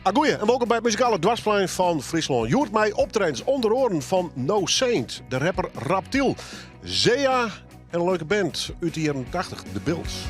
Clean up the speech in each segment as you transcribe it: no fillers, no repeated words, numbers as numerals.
Agoeie en wolkom by it muzikale doarpsplein fan Fryslân. Hjoed mei optredens ûnder oaren fan No Saint, de rapper Raptiel, Zea en in leuke band út de jierren 80, The Bills.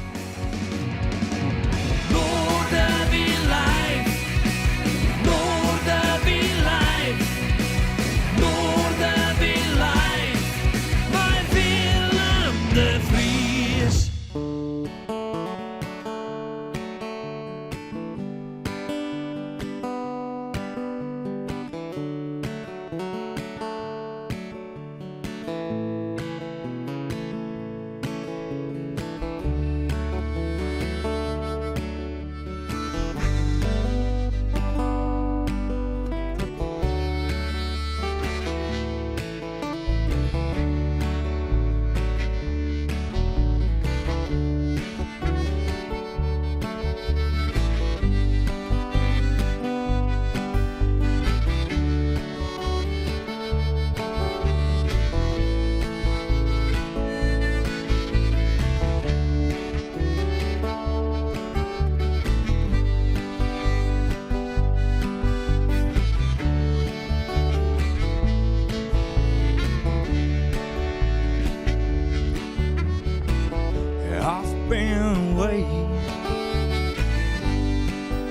I've been away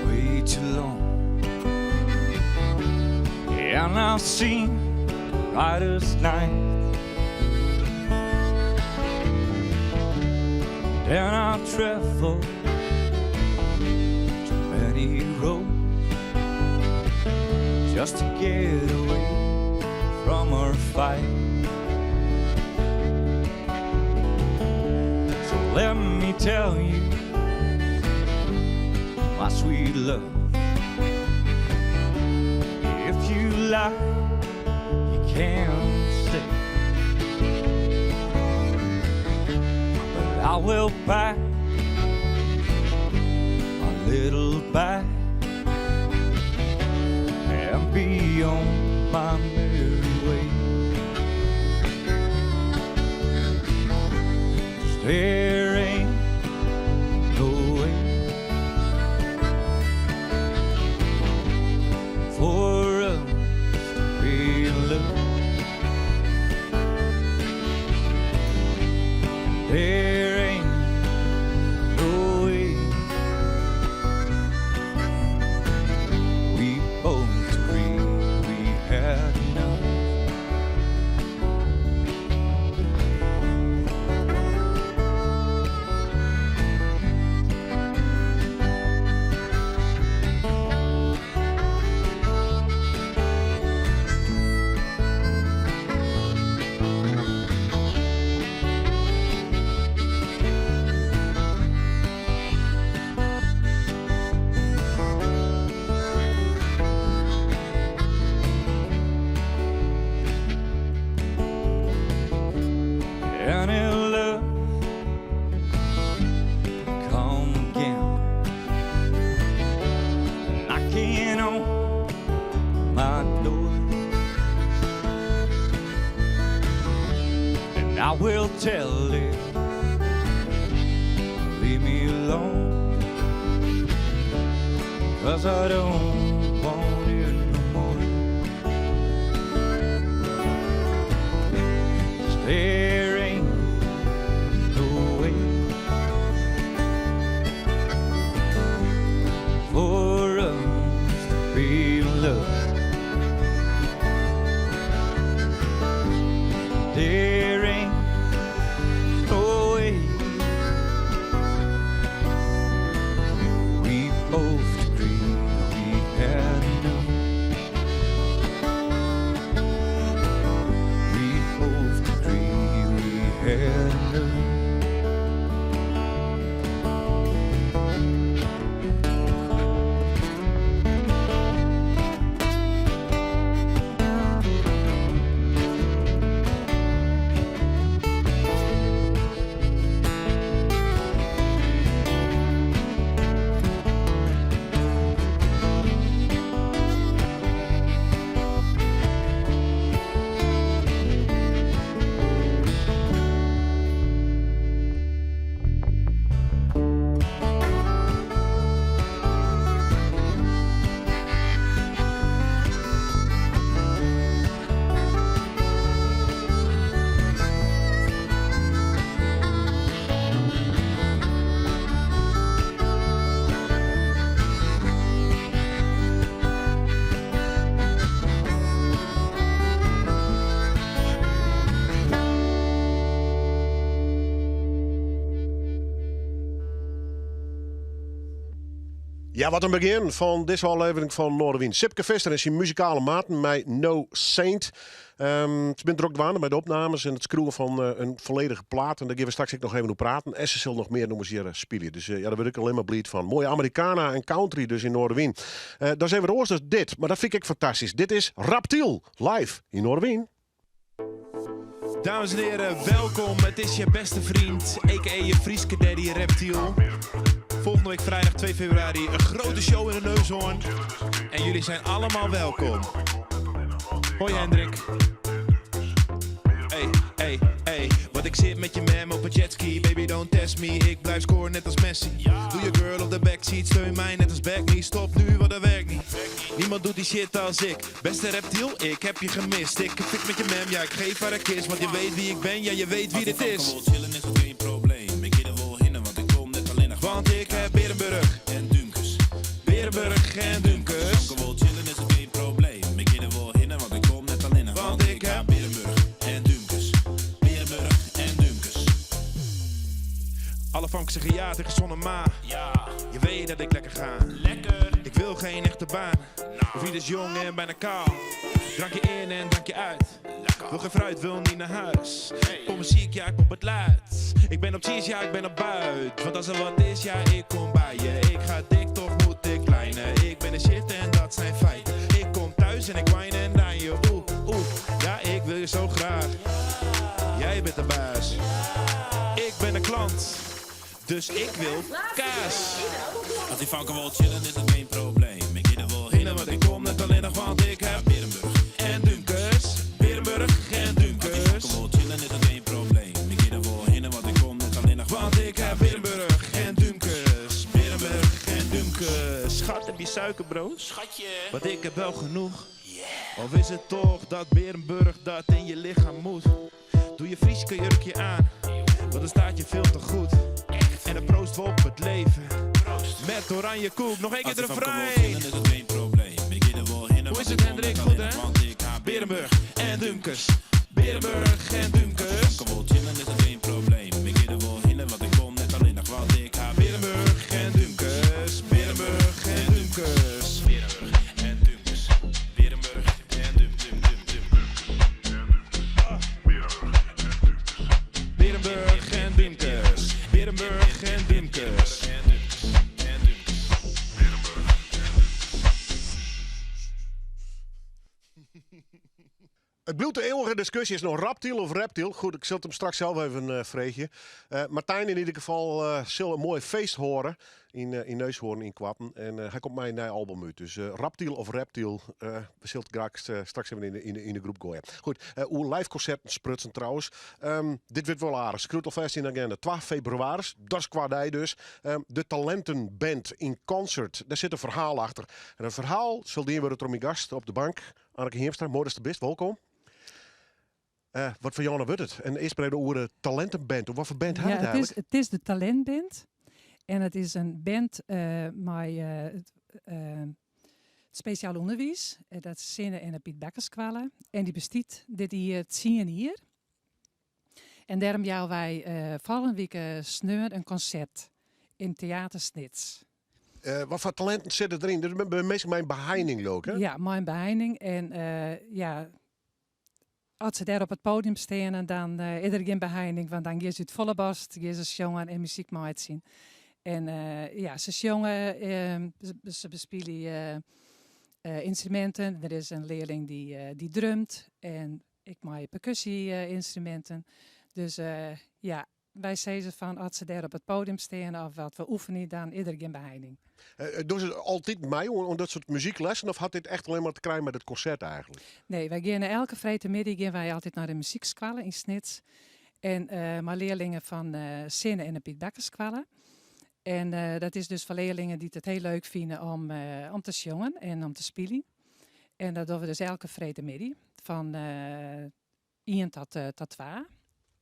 way too long, and I've seen brightest night, and I've traveled too many roads just to get away from our fight. So let me tell you, my sweet love, if you like, you can stay. But I will pack my little bag and be on my merry way. 'Cause there ain't no way for us to be in love. There ain't no way. We both agree we had enough. And if love come again, knocking on my door, and I will tell it, leave me alone, 'cause I don't want it no more. 'Cause there ain't no way for us to be in love. There ain't no way. We both agree we had enough. We both agree we had enough. Ja, wat in begjin fan dizze ôflevering fan Noardewyn. Sipke Visser en syn muzikale maten mei No Saint. Um, se binne drok dwaande mei de opnames en it skriuwen fan eh, in folledige plaat. En dêr gean we straks ek noch even oer praten. En se sil noch mear nûmers hjir eh, spylje. Dus eh, ja, dêr wurd ik allinnich mar bliid fan. Moaie Americana en country dus yn Noardewyn. Uh, dat is even oars as dit, mar dat fyn ik ek fantastysk. Dit is Raptiel, live yn Noardewyn. Dames en heren, welkom. Het is je beste vriend, a.k.a. je Fryske daddy Reptiel. Volgende week vrijdag 2 februari een grote show in de Neushoorn. En jullie zijn allemaal welkom. Hoi Hendrik. Hey, hey, hey. Want ik zit met je mem op een jetski. Baby, don't test me. Ik blijf scoren net als Messi. Doe je girl op de backseat. Steun mij net als back me. Stop nu, want dat werkt niet. Niemand doet die shit als ik. Beste reptiel, ik heb je gemist. Ik fik met je mem, ja, ik geef haar een kiss. Want je weet wie ik ben, ja, je weet wie dit is. Als chillen is dat geen probleem. Ik ga er wel hinnen, want ik kom net alleen nog. Want ik heb Berenburg en Dunkers. Berenburg en Dunkers. Als wel chillen is het geen probleem. Ik ga er wel hinnen, want ik kom net alleen nog. Want ik heb Berenburg en Dunkers. Berenburg en Dunkers. Alle famkes zeggen ja tegen zonne ma. Ja, Je weet dat ik lekker ga. lekker. Ik wil geen echte baan. Of niet is jong en bijna kaal. Drankje in en drankje uit. Wil geen fruit, wil niet naar huis. Pomp muziek, ja, ik pomp het luid. Ik ben op cheese, ja, ik ben op buit. Want als er wat is, ja, ik kom bij je. Ik ga dik, toch moet ik lijnen. Ik ben de shit en dat zijn feiten. Ik kom thuis en ik wine en dine je. Oeh, oeh, ja, ik wil je zo graag. Jij bent de baas. Ik ben de klant. Dus ik wil kaas. Als die fanken wil chillen is het geen probleem. Ik ga er wel hinnen, Want ik kom net alleen nog, want ik heb Berenburg en Dunkers. Berenburg en Dunkers. Als die chillen is het geen probleem. Ik ga er wel hinnen, want ik kom net alleen nog. Want ik heb Berenburg en Dunkers. Berenburg en Dunkers. Schat, heb je suiker, bro? Schatje. Want ik heb wel genoeg. Of is het toch dat Berenburg dat in je lichaam moet? Doe je Frieske jurkje aan, want dan staat je veel te goed. En dan proost we op het leven. Met oranje koek, nog één keer Als de die fanken wil refrein. chillen is het geen probleem. Ik ga er wel hinnen, Hoe is want het, ik kom Hendrik? net Goed, alleen hè? nog, Want ik heb Berenburg en Dunkers. Berenburg en Dunkers. Fanken wil chillen is het geen probleem. Ik ga er wel hinnen, want ik kom net alleen nog. Want ik heb Berenburg en Dunkers. Berenburg en Dunkers. Berenburg en Dunkers. Berenburg en Dum Dum Dum Dum. Berenburg en Dunkers. Berenburg en Dunkers. En Dunkers. En Dunkers. Het bloedt de eeuwige discussie is nog raptiel of reptiel. Goed, ik zal het hem straks zelf even vregen. Martijn in ieder geval zal een mooi feest horen in Neushoorn in Kwatten. En hij komt mij een nieuw album uit. Dus raptiel of reptiel, we zullen het graag straks even in de groep gooien. Goed, hoe live concerten sprutsen trouwens. Dit wordt wel aardig. Schroeit alvast in de agenda. 12 februari, dat is qua dij dus. De Talentenband in concert. Daar zit een verhaal achter. En een verhaal zal die worden door mijn gast op de bank. Anneke Hiemstra, mooi dat je er bist. Welkom. Wat voor jou wordt het? En eerst bij de oren Talentenband. Of wat voor band Ja, had het het is, eigenlijk? het is de Talentband. En het is een band met het speciaal onderwijs. Dat is Sinne en de Piet Bakkerskwallen. En die bestiet dit hier het zien hier. En daarom jouwen wij volgende week sneur een concert in Theater Snits. Wat voor talenten zitten erin? Dat is meestal mijn beheining ook, hè? Ja, mijn beheining. En ja, als ze daar op het podium staan, dan is er geen beheining, want dan gaan ze het volle bast, gaan ze zongen en muziek maken zien. En ja, ze zongen, ze bespelen instrumenten. Er is een leerling die drumt en ik maak percussie-instrumenten. Dus ja, wij zeggen van als ze daar op het podium staan of wat we oefenen, dan is er geen beheining. Doen ze altijd mee om dat soort muzieklessen of had dit echt alleen maar te krijgen met het concert eigenlijk? Nee, wij gaan elke vrijdagmiddag gaan wij altijd naar de muziekskwallen in Snits. En maar leerlingen van Sinne en de Piet Bakkerskwallen. En dat is dus voor leerlingen die het heel leuk vinden om te zongen en om te spelen. En dat doen we dus elke vrijdagmiddag van 1 tot 2.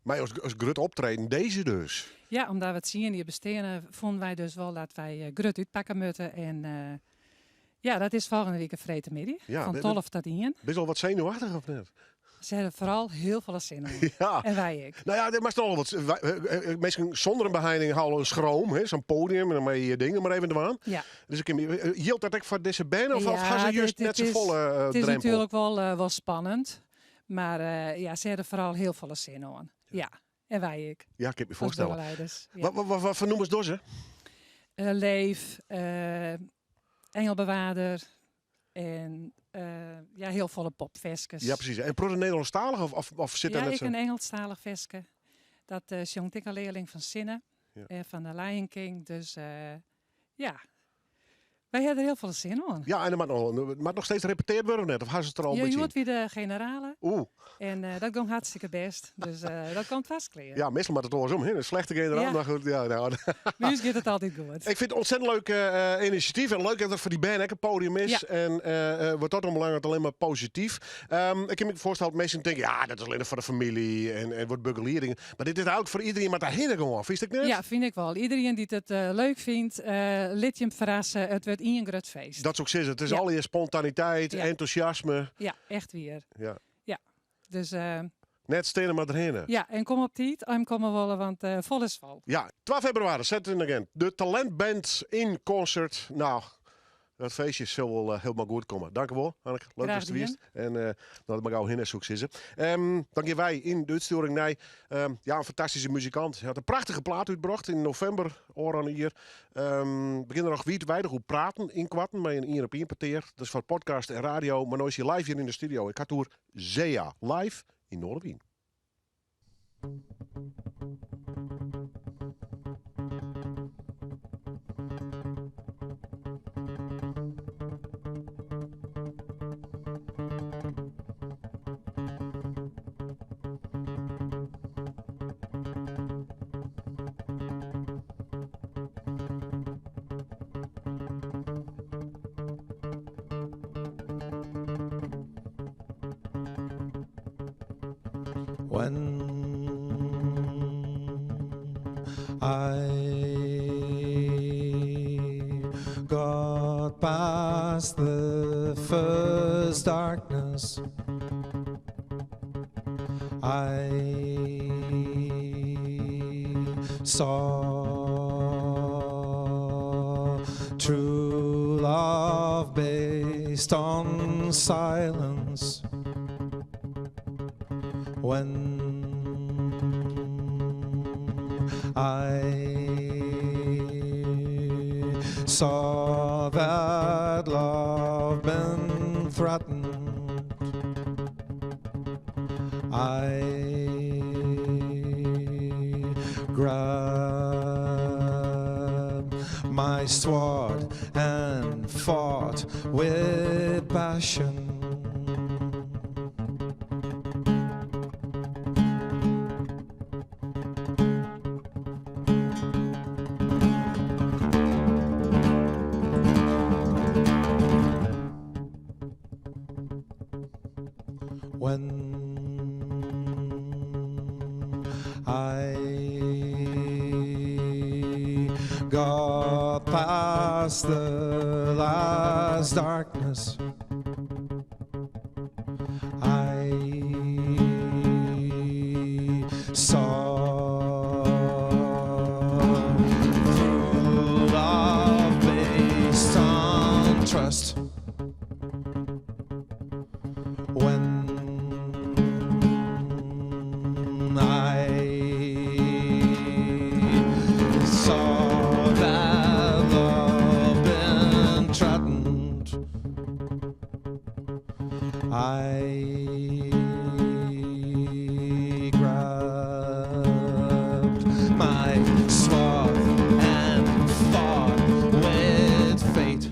Maar als grut optreden, deze dus? Ja, omdat we het zien hier besteden, vonden wij dus wel dat wij grut uitpakken moeten. En ja, dat is volgende week een vrijdagmiddag, Ja, van 12 tot 1. Ben je al wat zenuwachtig of net? Se hawwe foaral hiel folle sin oan. Ja. En wy ek. No ja, der moatst noch wat. Minsken sûnder in beheining hawwe in schroom, hè, sa'n podium en dan moatte je je dingen mar even dwaan. Ja. Dus ik, jildt dat ek foar dizze bern of, of Ja, ha se just dit net is, safolle it is drempel? natuerlik wol spannend. Mar ja, se hawwe der foaral hiel folle sin oan. Ja. En wy ek. Ja, kin ik my As foarstelle. begeleiders. Ja. Wat foar nûmers dogge se? Leef, Engelbewaarder en ja, hiel folle popferskes. Ja, presys. En protte Nederlânsktalich of sit Ja, der net ek sa? in Ingelsktalich ferske. Dat sjongt ek in learling fan Sinne, fan de Lion King. Dus ja, wy hawwe der hiel folle sin oan. Ja, en der moat noch steeds repeteard wurde of net? Of ha se it der al in Ja, bytsje hjoed yn? wie de generale. Oeh. En dat gong hartstikke bêst. Dus dat komt fêst klear. Ja, meastal moat it oarsom, hè? In slechte generaal. Ja. Maar goed, ja, nou. By ús giet it altyd goed. Ik fyn it in ontzettend leuk inisjatyf. En leuk dat der foar dy bern ek in podium is. Ja. En wat dat oanbelanget allinne mar posityf. Ik kin my foarstelle dat minsken tinke, ja, dat is allinne foar de famylje en wat begelieding. Mar dit is eigentlik foar iderien moat dêrhinne gewoan, fynst ek net? Ja, fyn ik wol. Iderien dy't it leuk fynt, lit jim ferrasse. It wurdt ien grut feest. Dat soe ik sizze. It is Ja. allegear spontaniteit, Ja. entûsjasme. Ja, echt wier. Ja. Ja. Dus, Net steane, mar derhinne. Ja, en kom op tiid, as jim komme wolle, want fol is fol. Ja, 2 febrewaris, set it yn de agenda. De Talentband in concert. Nou, dat feestje sil wol hielendal goed komme. Dankjewol, Hanneke. Leuk Graach datst der wiest. dien. En nou, dat mar gau hinne, soe ik sizze. Dan gean wy yn de útstjoering nei, ja, in fantastyske muzikant. Hy hat in prachtige plaat útbrocht yn novimber, ôfrûne jier. We gean der noch wiidweidich oer praten ynkoarten mei in ien op ien petear. Dat is foar podcast en radio, mar no is hy live hjir yn de studio. Ik ha it oer Zea, live yn Noardewyn. When I got past the first darkness, I saw true love based on silence. When I saw that love been threatened, I grabbed my sword and fought with passion. When I got past the last darkness, I saw true love based on trust. When I saw that love been threatened, I grabbed my sword and fought with fate.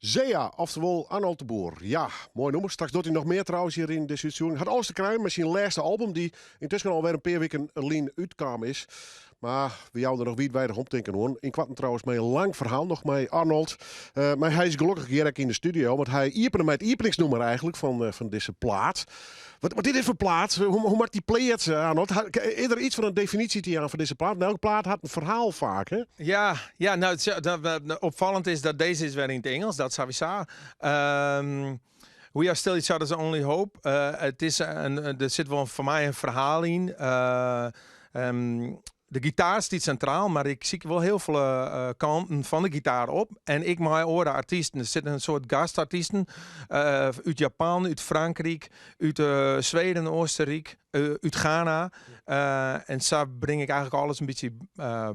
Zea, oftewol Arnold de Boer. Ja, moai nûmer. Straks docht hy noch mear trouwens hjir yn dizze útstjoering. Hat alles te krijen mei syn lêste album, dy't yntusken alwer in pear wiken lyn útkaam is. Mar we jouwe der noch wiidweidich omtinken oan. Ynkoarten trouwens mei in lang ferhaal noch mei Arnold. Mar hy is gelokkich hjir ek yn de studio, want hy iepene mei it iepeningsnûmer eigentlik fan dizze plaat. Wat is dit foar plaat? Hoe moat ik dy pleatse, Arnold? Is der iets fan in definysje te jaan foar dizze plaat? Want elke plaat hat in ferhaal faak, hè? Ja, ja, nou, opfallend is dat dizze is wer yn it Ingelsk, dat sawiesa. We are still each other's only hope. It is in, der sit wol foar my in ferhaal yn. De gitaar stiet sintraal, mar ik sykje wol hiel folle kanten fan de gitaar op. En ek mei oare artysten. Der sitte in soad gastartysten út Japan, út Frankryk, út Sweden, Oostenryk, út Ghana. En sa bring ik eigentlik alles in bytsje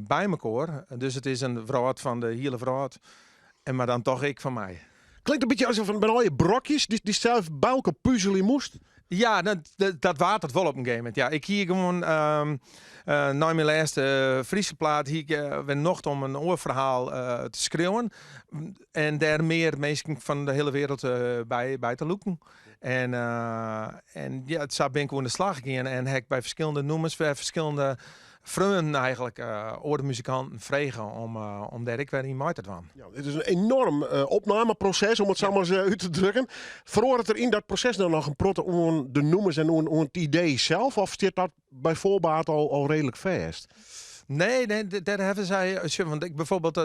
by mekoar. Dus it is in wrâld fan de hiele wrâld. En mar dan toch ek fan my. Klinkt in bytsje as fan al je brokjes dy'tst sels by elkoar puzelje moast. Ja, dat waard it wol op in gegeven momint. Ja, ik hie gewoan nei myn lêste Fryske plaat hie ik wer nocht om in oar ferhaal te skriuwen en dêr mear minsken fan de hiele wereld by te lûken. En ja, sa bin ik oan de slach gien en ha ik by ferskillende nûmers wer ferskillende freonen eigentlik, oare muzikanten frege om dêr ek wer yn mei te dwaan. Ja, it is in enorm opnameproses, om it sa mar ris út te drukken. Feroaret der yn dat proses dan noch in protte oan de nûmers en oan it idee sels, of stiet dat by foarbaat al reedlik fêst? Nee, nee, dêr hawwe sy, sjoch, want ik byfoarbyld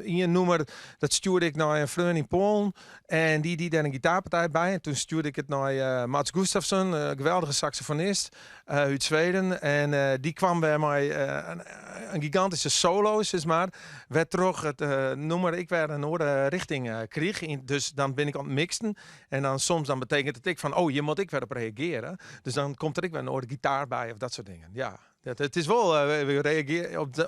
ien nûmer, dat stjoerde ik nei in freon yn Poalen en dy die dêr in gitaarpartij by en toen stjoerde ik it nei Mats Gustafsson, in geweldige saksofonist út Sweden en dy kwam wer mei in gigantyske solo, sis mar, wêrtroch it nûmer ek wer in oare richting krige. Dus dan bin ik oan it mixen en dan soms dan betekent it ek fan, oh, hjir moat ik wer op reagearje. Dus dan komt der ek wer in oare gitaar by of dat soart dingen. Ja, it is wol,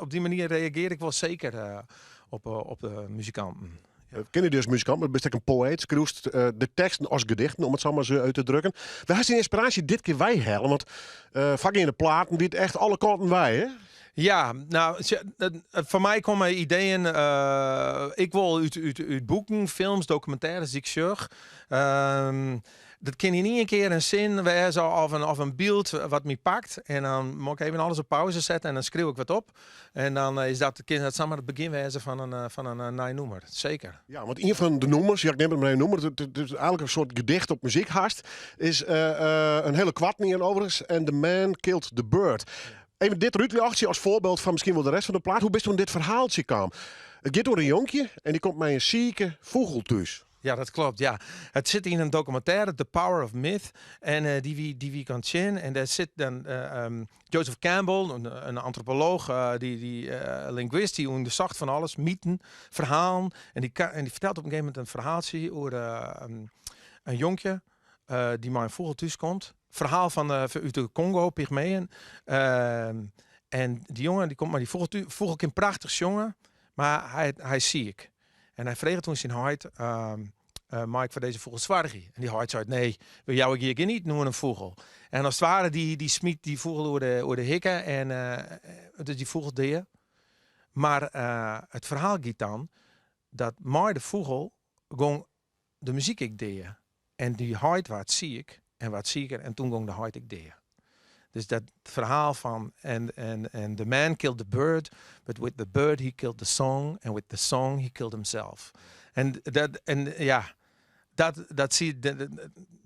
op dy manier reagearje ik wol seker op de muzikanten. We kenne dy as muzikant, mar bist ek in poëet. Skriuwst de teksten as gedichten, om it sa mar ris út te drukken. Wêr hast dyn ynspiraasje dit kear weihelle? Want foargeande platen wie it echt alle kanten wei, hè? Ja, nou, foar my komme ideeën ek wol út boeken, films, dokumintêres dy't ik sjoch. Dat kin yn ien kear in sin wêze of in byld wat my pakt. En dan moat ik even alles op pauze sette en dan skriuw ik wat op. En dan is dat, kin dat samar it begjin wêze fan in nij nûmer. Seker. Ja, want ien fan de nûmers, ja, ik neam it mar in nûmer, it is eigentlik in soart gedicht op muzyk hast, is in hiele koarten ien overigens, And the Man Killed the Bird. Even dit derút ljochtsje as foarbyld fan miskien wol de rest fan de plaat. Hoe bist oan dit ferhaaltsje kaam? It giet oer in jonkje en dy komt mei in sike fûgel thús. Ja, dat klopt. Ja. It sit yn in dokumintêre, The Power of Myth. En dy wie, dy wie ik oan it sjen. En dêr sit dan Joseph Campbell, in antropolooch, dy linguist, dy ûndersocht fan alles, myten, ferhalen. En dy fertelt op in gegeven momint in ferhaaltsje oer in jonkje dy't mei in fûgel thús komt. Ferhaal fan út de Kongo, pygmeeën. En dy jonge dy komt mei dy fûgel thús. Fûgel kin prachtich sjonge, mar hy is siik. En hy freget oan syn heit, mei ik foar dizze fûgel soargje? En dy heit seit, nee, we jouwe hjir gjin iten oan in fûgel. En as it ware, dy smyt dy fûgel oer de hikke en dus dy fûgel dea. Mar it ferhaal giet dan dat mei de fûgel gong de muzyk ek dea. En dy heit waard siik en waard siker en toen gong de heit ek dea. Dus dat ferhaal fan and the man killed the bird, but with the bird he killed the song and with the song he killed himself. En dat, en ja, dat zie,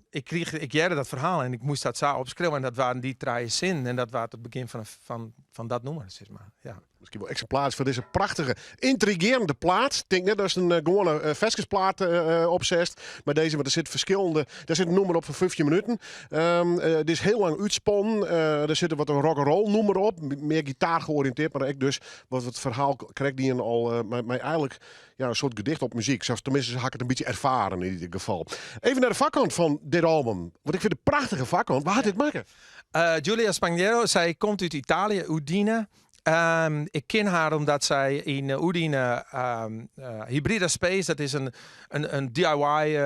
ik krige, ik hearde dat ferhaal en ik moast dat sa opskriuwe en dat waarden dy trije sinnen en dat waard it begjin fan dat nûmer, sis mar. Ja. Miskien wol eksimplarisch foar dizze prachtige, yntrigearjende plaat. Tink net datst in gewoane ferskesplaat opsetst mei dizze, want der sit ferskillende, der sit in nûmer op fan 15 minuten. Dit is hiel lang útsponnen. Der sit wat in rock'n'roll nûmer op, mear gitaar georiïntearre, mar ek dus wat it ferhaal krekt dien al mei eigentlik ja, in soart gedicht op muzyk. Sa, teminsten, sa ha ik it in bytsje erfaren yn ieder gefal. Even nei de foarkant fan dit album, want ik fyn it in prachtige foarkant. Wa hat dit makke? Giulia Spangaro, sy komt út Italië, Udine. Ik kin har omdat sy yn Udine Hybrida Space, dat is in DIY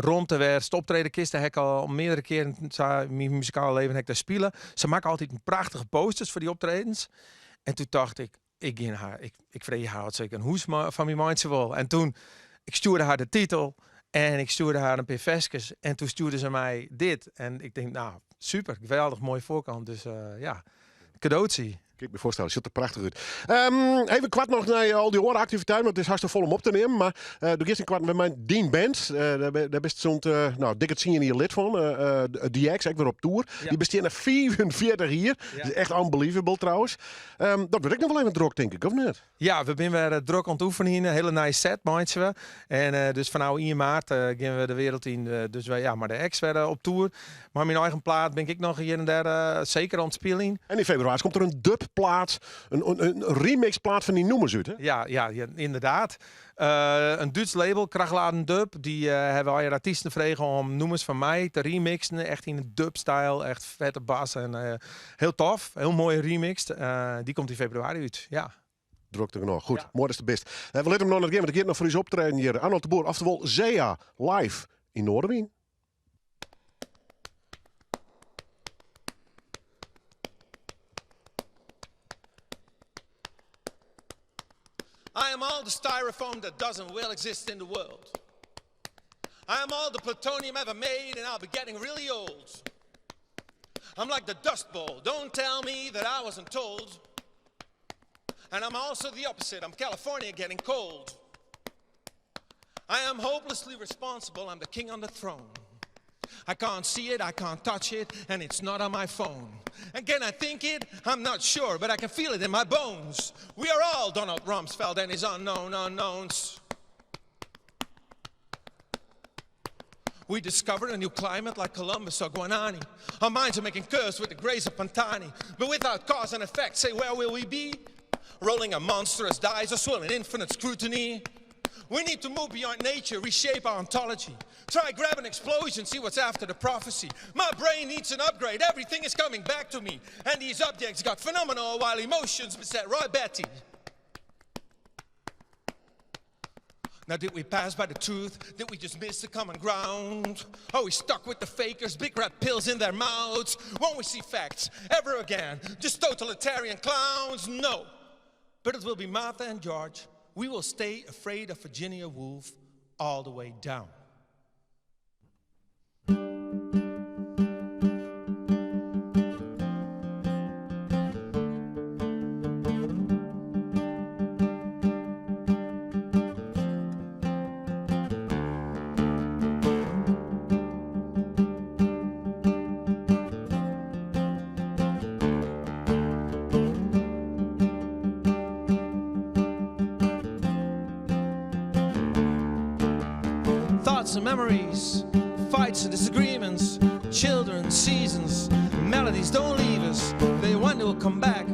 romte wêr'tst optrede kinst. Dêr ha ik al meardere kearen sa yn myn muzikale leven ha ik dêr spile. Se makke altyd prachtige posters foar dy optredens. En toen tocht ik, ik gean har, ik freegje har oft se ek in hoes fan my meitsje wol. En toen. Ik stjoerde har de titel en ik stjoerde har in pear ferskes en toen stjoerde se my dit. En ik tink, nou, super, geweldich, moaie foarkant. Dus ja, kadootsje. Kin ik my foarstelle, sjocht der prachtich út. Even koart noch nei al dy oare aktiviteiten, want it is hast folle om op te nimmen. Mar do giest ynkoarten wer mei dyn band. Dêr bist sûnt no, dikke 10 jier lid fan. The Ex, ek wer op tour. Ja. Dy besteane 45 jier. Ja. Dat is echt unbelievable trouwens. Dat wurdt ek noch wol even drok, tink ik, of net? Ja, we binne wer drok oan it oefenjen. In hiele nije set meitsje we. En dus fanôf ien maart gean we de wereld yn. Dus wy, ja, mei de Ex wer op tour. Mei myn eigen plaat bin ik ek noch hjir en dêr seker oan it spyljen. En yn febrewaris komt der in dubplaat, in remixplaat fan dyn nûmers út, hè? Ja, ja, ja, ynderdaad. In Dútsk label, Krachladen Dub, dy hawwe allegear artysten frege om nûmers fan my te remixen. Echt yn de dub-style, echt fette bas en hiel tof. Hiel moai remixed. Dy komt yn febrewaris út, ja. Drokte genôch. Goed, Ja. moai datst der bist. We litte him noch net gean, want der giet noch foar ús optreden hjir. Arnold de Boer, oftewol Zea, live yn Noardewyn. I am all the styrofoam that doesn't will exist in the world. I am all the plutonium ever made, and I'll be getting really old. I'm like the Dust Bowl. Don't tell me that I wasn't told. And I'm also the opposite. I'm California getting cold. I am hopelessly responsible. I'm the king on the throne. I can't see it, I can't touch it, and it's not on my phone. And can I think it? I'm not sure, but I can feel it in my bones. We are all Donald Rumsfeld and his unknown unknowns. We discovered a new climate like Columbus or Guanani. Our minds are making curves with the grace of Pantani. But without cause and effect, say where will we be? Rolling a monstrous dice or swirling infinite scrutiny? We need to move beyond nature, reshape our ontology. Try grab an explosion, see what's after the prophecy. My brain needs an upgrade, everything is coming back to me. And these objects got phenomenal while emotions beset Roy Betty. Now, did we pass by the truth? Did we just miss the common ground? Are we stuck with the fakers, big red pills in their mouths? Won't we see facts ever again? Just totalitarian clowns? No. But it will be Martha and George. We will stay afraid of Virginia Woolf all the way down. Thoughts and memories, fights and disagreements, children, seasons, melodies don't leave us, they one day will come back.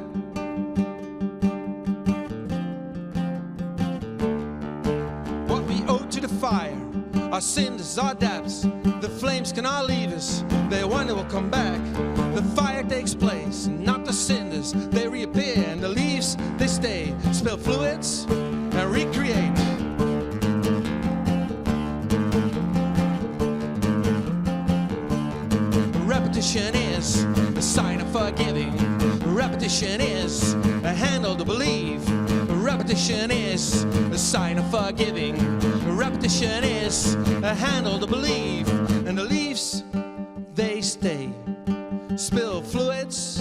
What we owe to the fire, our sins, our debts, the flames cannot leave us, they one day will come back. The fire takes place, not the cinders, they reappear, and the leaves, they stay, spill fluids and recreate. Repetition is a sign of forgiving. Repetition is a handle to believe. Repetition is a sign of forgiving. Repetition is a handle to believe. And the leaves, they stay. Spill fluids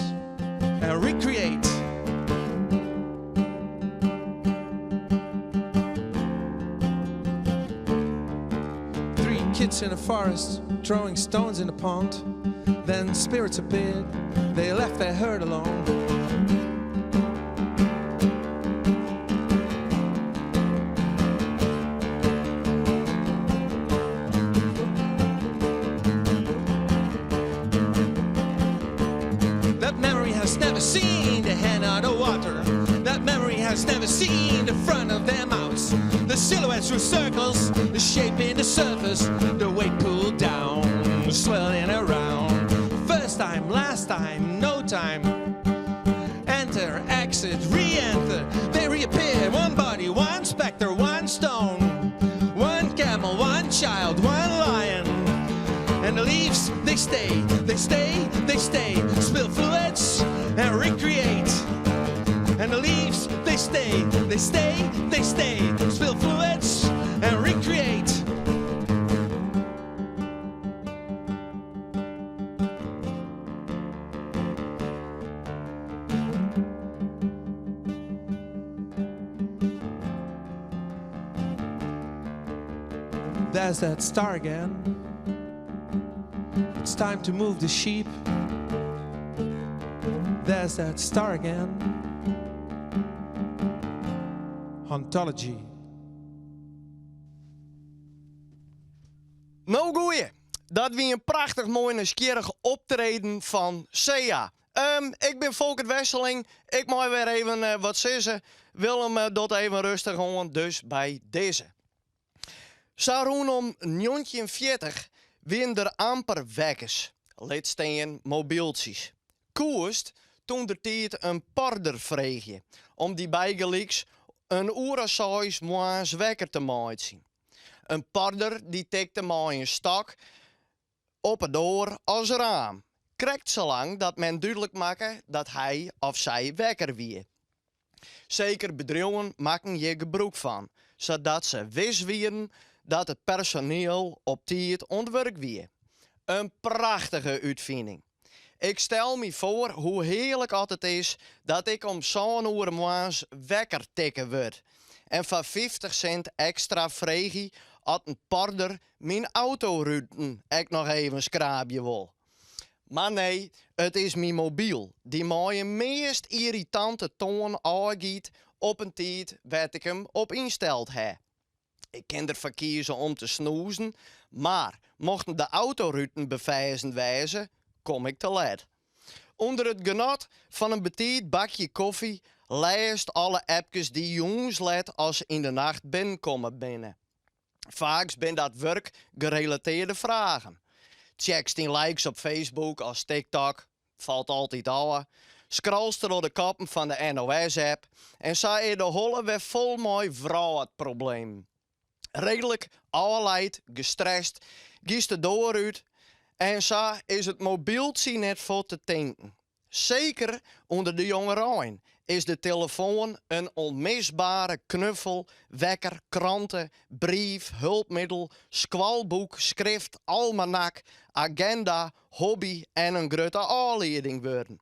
and recreate. Three kids in a forest throwing stones in the pond. Then spirits appeared, they left their herd alone. That memory has never seen the hand out of water. That memory has never seen the front of their mouths. The silhouettes through circles, the shape in the surface, the weight pulled down, swirling around. First time, last time, no time. Enter, exit, re-enter. They reappear. One body, one specter, one stone, one camel, one child, one lion. And the leaves, they stay, they stay, they stay. Spill fluids and recreate. And the leaves, they stay, they stay, they stay. Spill fluids And recreate. There's that star again. It's time to move the sheep. There's that star again. Hauntology. No goeie, dat wie in prachtich moai nijsgjirrich optreden fan Sea. Ik bin Folkert Wesseling, ik mei wer even wat sizze. Willem docht even rêstich oan, dus by dizze. Sa rûnom 1940 wienen der amper wekkers, lit stean mobyltsjes. Koest toen der tiid in porder freegje om dy bygelyks in oer as seis moarns wekker te meitsjen. In porder dy tikte mei in stok op 'e doar as raam, krekt salang dat men dúdlik makke dat hy of sy wekker wie. Seker bedriuwen makken hjir gebrûk fan, sadat se wis wienen dat it personiel op tiid oan it wurk wie. In prachtige útfining. Ik stel my foar hoe hearlik at it is dat ik om sân oere moarns wekker tikke wurd en foar 50 sint ekstra freegje at in porder myn autoruten ek noch even skraabje wol. Mar nee, it is myn mobyl dy mei in meast yrritante toan ôfgiet op in tiid wêr't ik him op ynsteld ha. Ik kin derfoar kieze om te snoezen, mar mochten de autoruten beferzen wêze, kom ik te let. Under it genot fan in betiid bakje kofje lêst alle appkes dy jûns let as yn de nacht binnenkommen binne. Faaks bin dat wurkgerelatearde fragen. Tsjekst dyn likes op Facebook as TikTok, falt altyd ôf. Scrollst troch de koppen fan de NOS-app en sa is de holle wer fol mei wrâldproblemen. Reedlik ôfleid, gestrest, giest de doar út en sa is it mobyltsje net fuort te tinken. Seker ûnder de jongerein is de telefoan in ûnmisbare knuffel, wekker, krante, brief, hulpmiddel, skoalboek, skrift, almanak, agenda, hobby en in grutte ôflieding wurden.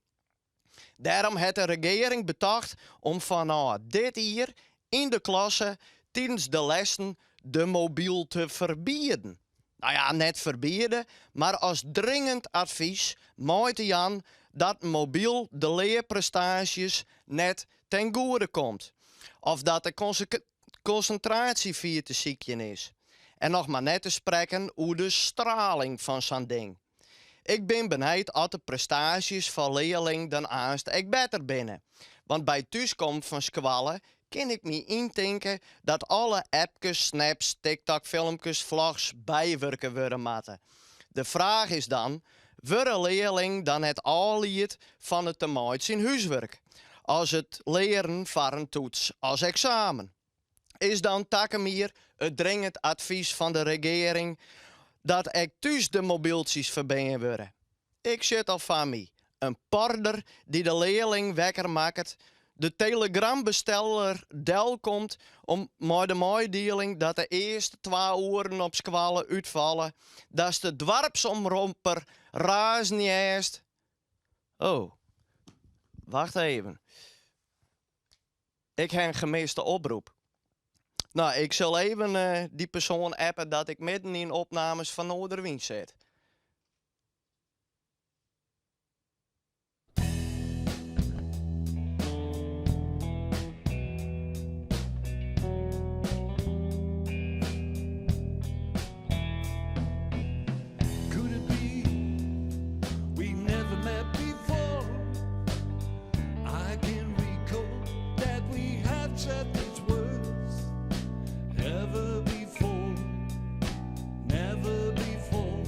Dêrom hat de regearing betocht om fanôf dit jier yn de klasse tidens de lessen de mobyl te ferbieden. No ja, net ferbiede, mar as dringend advys mei te jaan dat in mobyl de learprestaasjes net ten goede komt. Of dat de konsintraasje fier te sykjen is. En noch mar net te sprekken oer de straling fan sa'n ding. Ik bin benijd oft de prestaasjes fan learlingen dan aanst ek better binne. Want by thúskommen fan skoalle kin ik my yntinke dat alle appkes, snaps, TikTok-filmkes, vlogs bywurke wurde moatte. De fraach is dan, wurde learlingen dan net ôflied fan it te meitsjen húswurk, as it learen foar in toets as eksamen? Is dan takom jier it dringend advys fan de regearing dat ek thús de mobyltsjes ferbean wurde? Ik sit al foar my in porder dy't de learling wekker makket, de telegrambesteller delkomt om mei de meidieling dat de earste twa oeren op skoalle útfalle, datst de doarpsomropper razen hearst. Oh, wacht even. Ik ha in gemiste oproep. No, ik sil even dy persoan appe dat ik midden yn opnames fan Noarderwyn sit. Could it be we never met before? I can recall that we have said these words ever before, never before.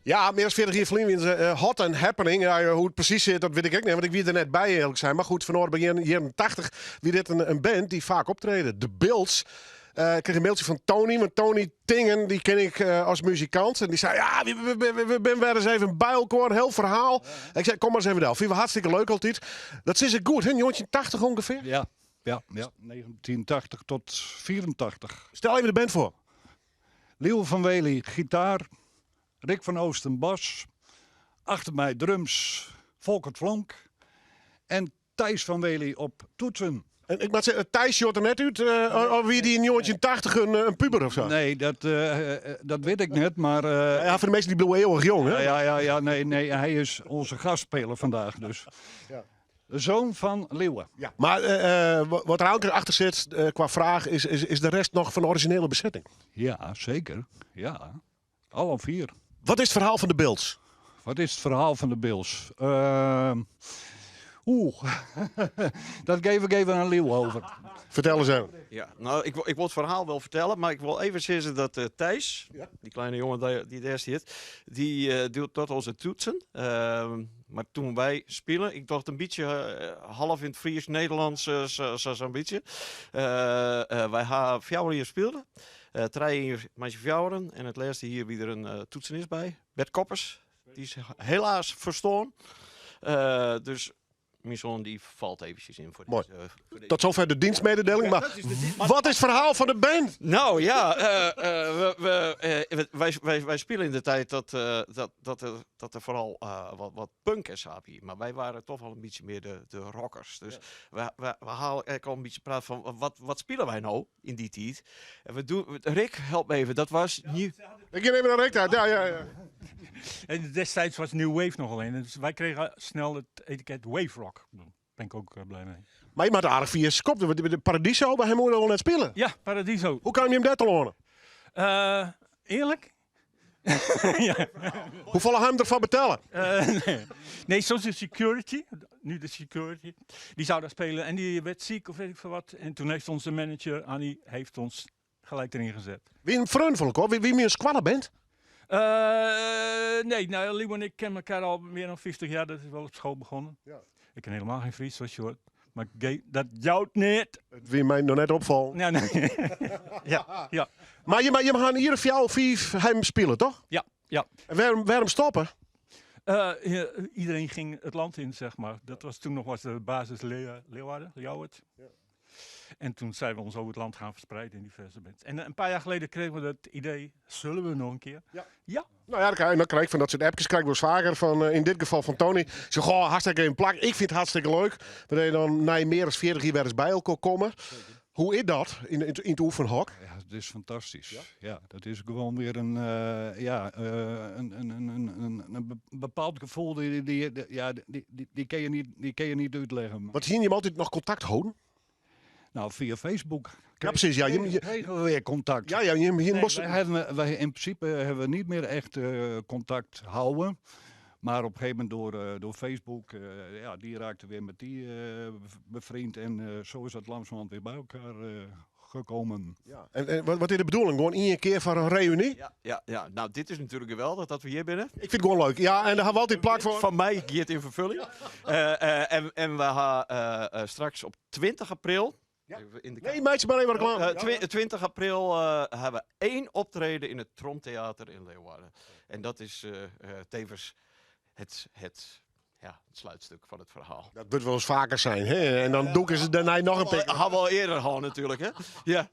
Ja, mear as 40 jier ferlyn wiene se hot and happening. Ja, hoe't it presys sit, dat wit ik ek net, want ik wie der net by earlik sein. Mar goed, fanôf begjin jierren 80 wie dit in band dy't faak optrede. De Bilts. Ik krige in mailtsje fan Tony, want Tony Tingen, dy ken ik as muzikant. En dy sei, ja, we binne wer ris even by elkoar, hiel ferhaal. Ik sei, kom mar ris even del. Fine we hartstikke leuk altyd. Dat sis ik goed, hè? 1980 ûngefear? Ja, ja, ja. 1980 tot 84. Stel even de band foar. Lieuwe van Wely, gitaar. Rick van Oosten, bas. Achter my drums, Folkert Flonk. En Thijs van Wely op toetsen. En ik moat sizze, Thijs sjocht der net út of wie dy yn 1980 in puber of sa? Nee, dat wit ik net, mar... Ja, foar de minsken dy bliuwe eeuwig jong, hè? Ja, ja, ja, nee, nee, hy is onze gastspeler vandaag, dus. Ja. De zoon van Lieuwe. Ja, mar wat der elke achter sit kwa fraach is, is de rest noch fan de orizjinele besetting? Ja, seker. Ja, alle vier. Wat is it ferhaal fan de Bilts? Wat is it ferhaal fan de Bilts? Oeh, dat geef ik even aan Lieuwe over. Fertel ris even. Ja, no, ik wol it ferhaal wol fertelle, mar ik wol even sizze dat Thijs, dy kleine jongen dy't dêr stiet, dy docht onze toetsen. Mar toen wy spilen, ik tocht in bytsje half yn it Fries, Nederlands, sa'n bytsje. Wy ha fjouwer jier spile, trije jier mei syn fjouweren en it lêste jier wie der in toetsenist by, Bert Koppers. Dy is helaas ferstoarn. Dus myn soan dy falt eventsjes yn foar Moai. dizze, foar dizze Tot zover de dienstmededeling. Mar Dat is de dienst- wat is it ferhaal fan de band? No ja, we, wy, wy, wy spilen yn de tiid dat, dat, dat, er, dat der foaral wat, wat punk en sa wie. Mar wy waren toch wol in bytsje mear de, de rockers. Dus we, we, we ha ek al in bytsje praat fan wat, wat spilen wy no yn dy tiid? En we doen, Rick, help me even, dat was nieuw. Ik gean even nei Rick ta. Ja, ja, ja. En destijds was New Wave nog alleen. Dus wij kregen snel het etiket Wave Rock. Daar ben ik ook blij mee. Mar je moat aardich fier skopt. De Paradiso, by him al net spile. Ja, Paradiso. Hoe kaam je him dêr telâne? Eerlijk? ja. Hoefolle ha him derfoar betelle? Nee. nee, Social Security, nu de Security, die zou daar spelen en die werd ziek of weet ik veel wat. En toen heeft onze manager, Annie, heeft ons gelijk erin gezet. Wie in freon fan elkoar? Wie in skoalle band? Nee, nou, Lieuwe en ik kennen elkaar al meer dan 50 jaar. Dat is wel op school begonnen. Ja. Ik ken helemaal geen Fries, zoals je hoort. Maar dat jout net. It wie my noch net opfallen. Nee, nee. ja, ja. Mar je ha in jier of fjouwer, fiif him spile, toch? Ja, ja. En wêrom stoppe? Ja, iedereen ging het land in, zeg maar. Dat was toen nog was de basis Leeuwarden, Ljouwert. Ja. En toen zijn we ons over het land gaan verspreiden in diverse bands. En een paar jaar geleden kregen we dat idee, zullen we nog een keer? Ja. Ja. Nou ja, dan krijg ik van dat soort appjes krijg ik wel eens vaker van, in dit geval van Tony. Ik zeg, goh, hartstikke in plak. Ik vind het hartstikke leuk. Dat je dan na meer dan 40 jaar weer eens bij elkaar komen. Zeker. Hoe is dat in het oefenhok? Ja, het is fantastisch. Ja? Ja, dat is gewoon weer een, ja, een bepaald gevoel die, ja, die, die, die kun je niet uitleggen. Wat hier je altyd noch kontakt holden? Nou, via Facebook. Ja, precies. Ja, kregen we weer contact. Ja, ja, je Nee, moest wij in principe hebben we niet meer echt contact houden. Maar op een gegeven moment door Facebook, ja, die raakte weer met die bevriend. En zo is dat langzamerhand weer bij elkaar gekomen. Ja. En wat is de bedoeling? Gewoon één keer voor een reunie? Ja, ja, ja. Nou, dit is natuurlijk geweldig dat we hier binnen. Ik vind het gewoon leuk. Ja, en daar hebben we altijd plak voor. Van mij gaat in vervulling. En we gaan straks op 20 april. Ja. Even in de Nee, meisje, maar even reclame. 20 april hebben we één optreden in het Tromtheater in Leeuwarden. En dat is tevens ja, het sluitstuk van het verhaal. Dat moet wel eens vaker zijn. Hè? En dan doe ik ze daarna nog een pik. Hebben we al eerder gehad natuurlijk, hè? Ja.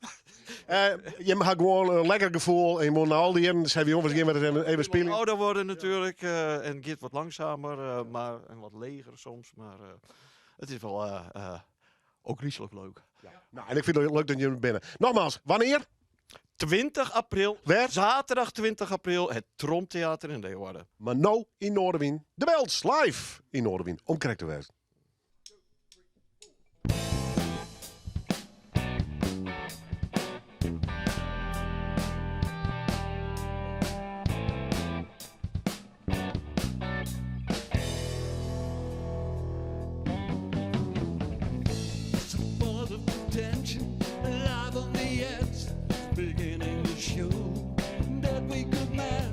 Je hebt gewoon een lekker gevoel. En je moet naar al die jaren, zei jongens, we gaan even spelen. Ouder worden natuurlijk. En gaat wat langzamer, maar, en wat leger soms. Maar het is wel ook rieselijk leuk. Ja. Nou, en ik vind het leuk dat jullie binnen. Nogmaals, wanneer? 20 april. Waar? Zaterdag 20 april, het Tromtheater in Leeuwarden. Maar nou in Noardewyn. De Belts live in Noardewyn. Om krekt te wêzen. It's a part of potential, alive on the edge, beginning to show that we could match.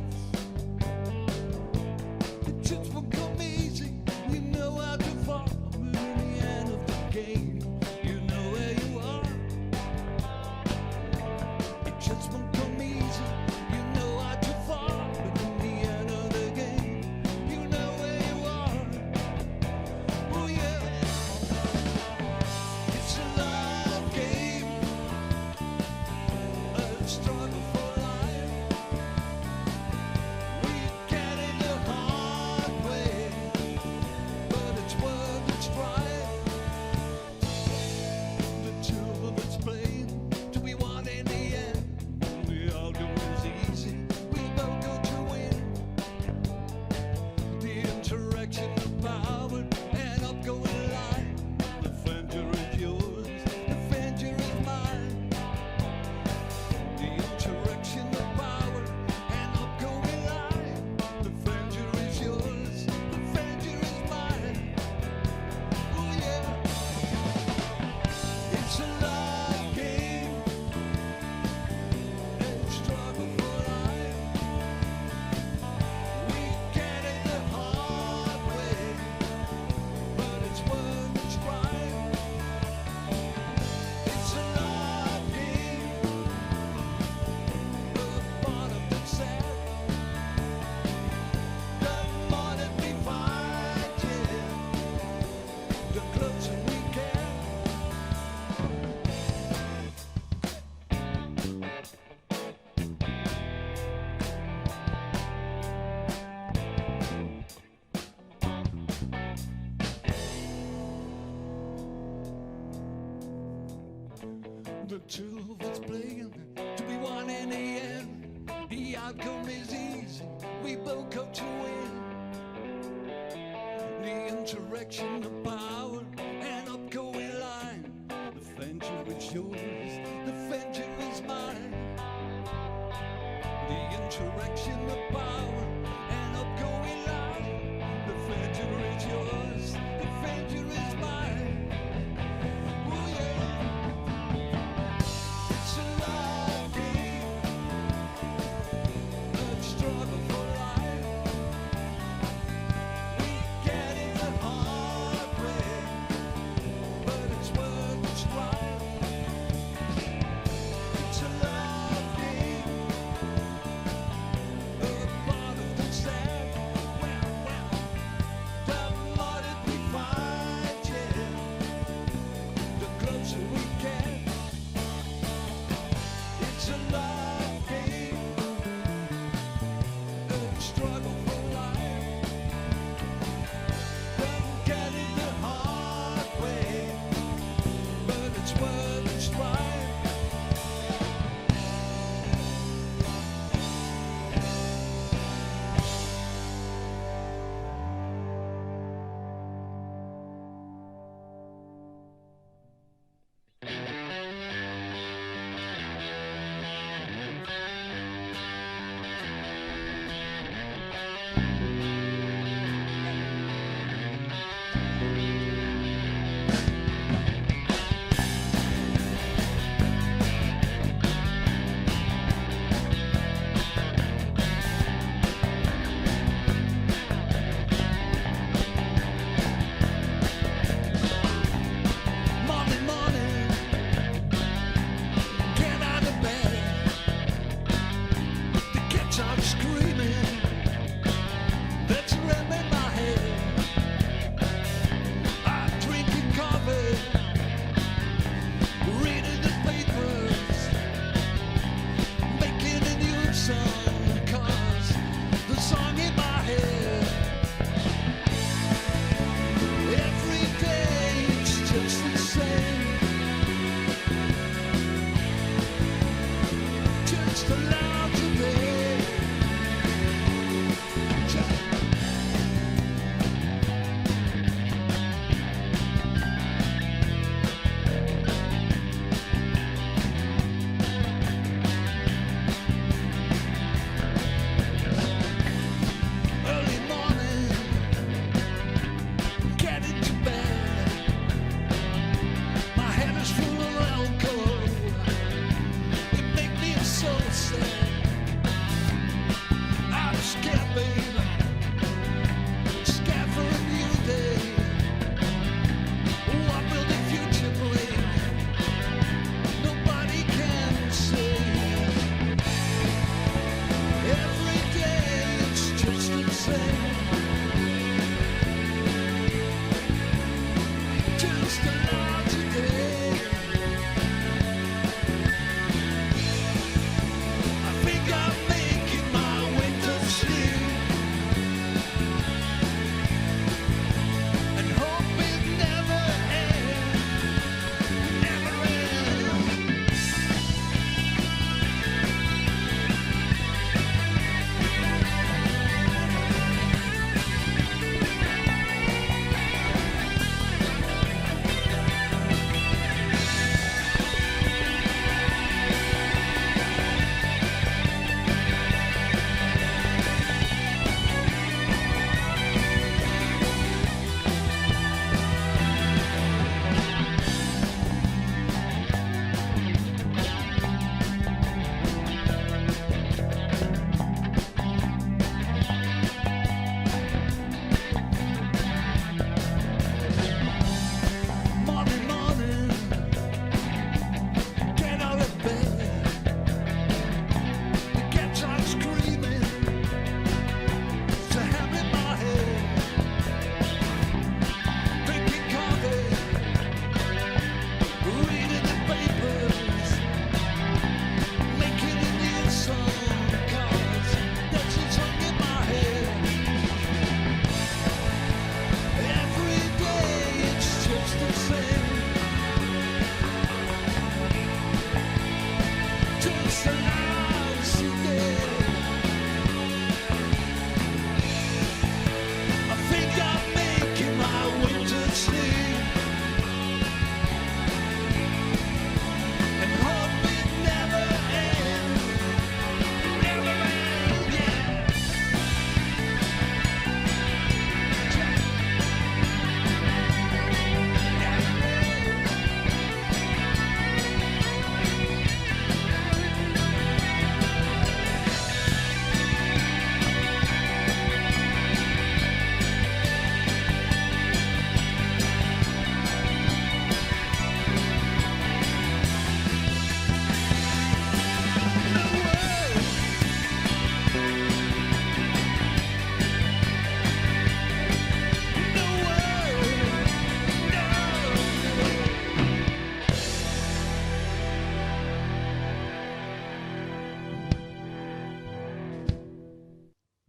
Struggle for life. We get it the hard way, but it's worth the strife. The truth of it's plain to be won in the end. The outcome is easy. We both go to win. The interaction of power and upgoing line. The venture is yours, the venture is mine. The interaction of power and upgoing line. The venture is yours, the venture is mine. Oh yeah. It's a love game and struggle for life. We get it the hard way, but it's worth the strife. It's a love game, a part of the set. The more that we fight, yeah, the closer we get. The truth is playing to be won in the end. The outcome is easy. We both go to win. The interaction of power and upgoing line. The venture is yours, the venture is mine. The interaction of power and upgoing line. The venture is yours, the venture is mine. Oh yeah. It's a love game, a struggle for life. We get it the hard way, but it's worth the strife. It's a love game, a part of the set. Well, well, the more that we fight, yeah, the closer we get. It's a love game, a struggle for life. Don't get it the hard way, but it's worth the strife. Morning, morning, get out of bed. The cats are screaming. That's a ram in my head. I'm drinking coffee, reading the papers, making a new song. 'Cause the song in my head. Every day it's just the same. Just a lousy day. Just early morning, get into bed. My head is full of alcohol. It make me so sad. I'm scared, baby. Scared for a new day. What will the future bring? Nobody can say. Every day it's just the same. Just a lousy day.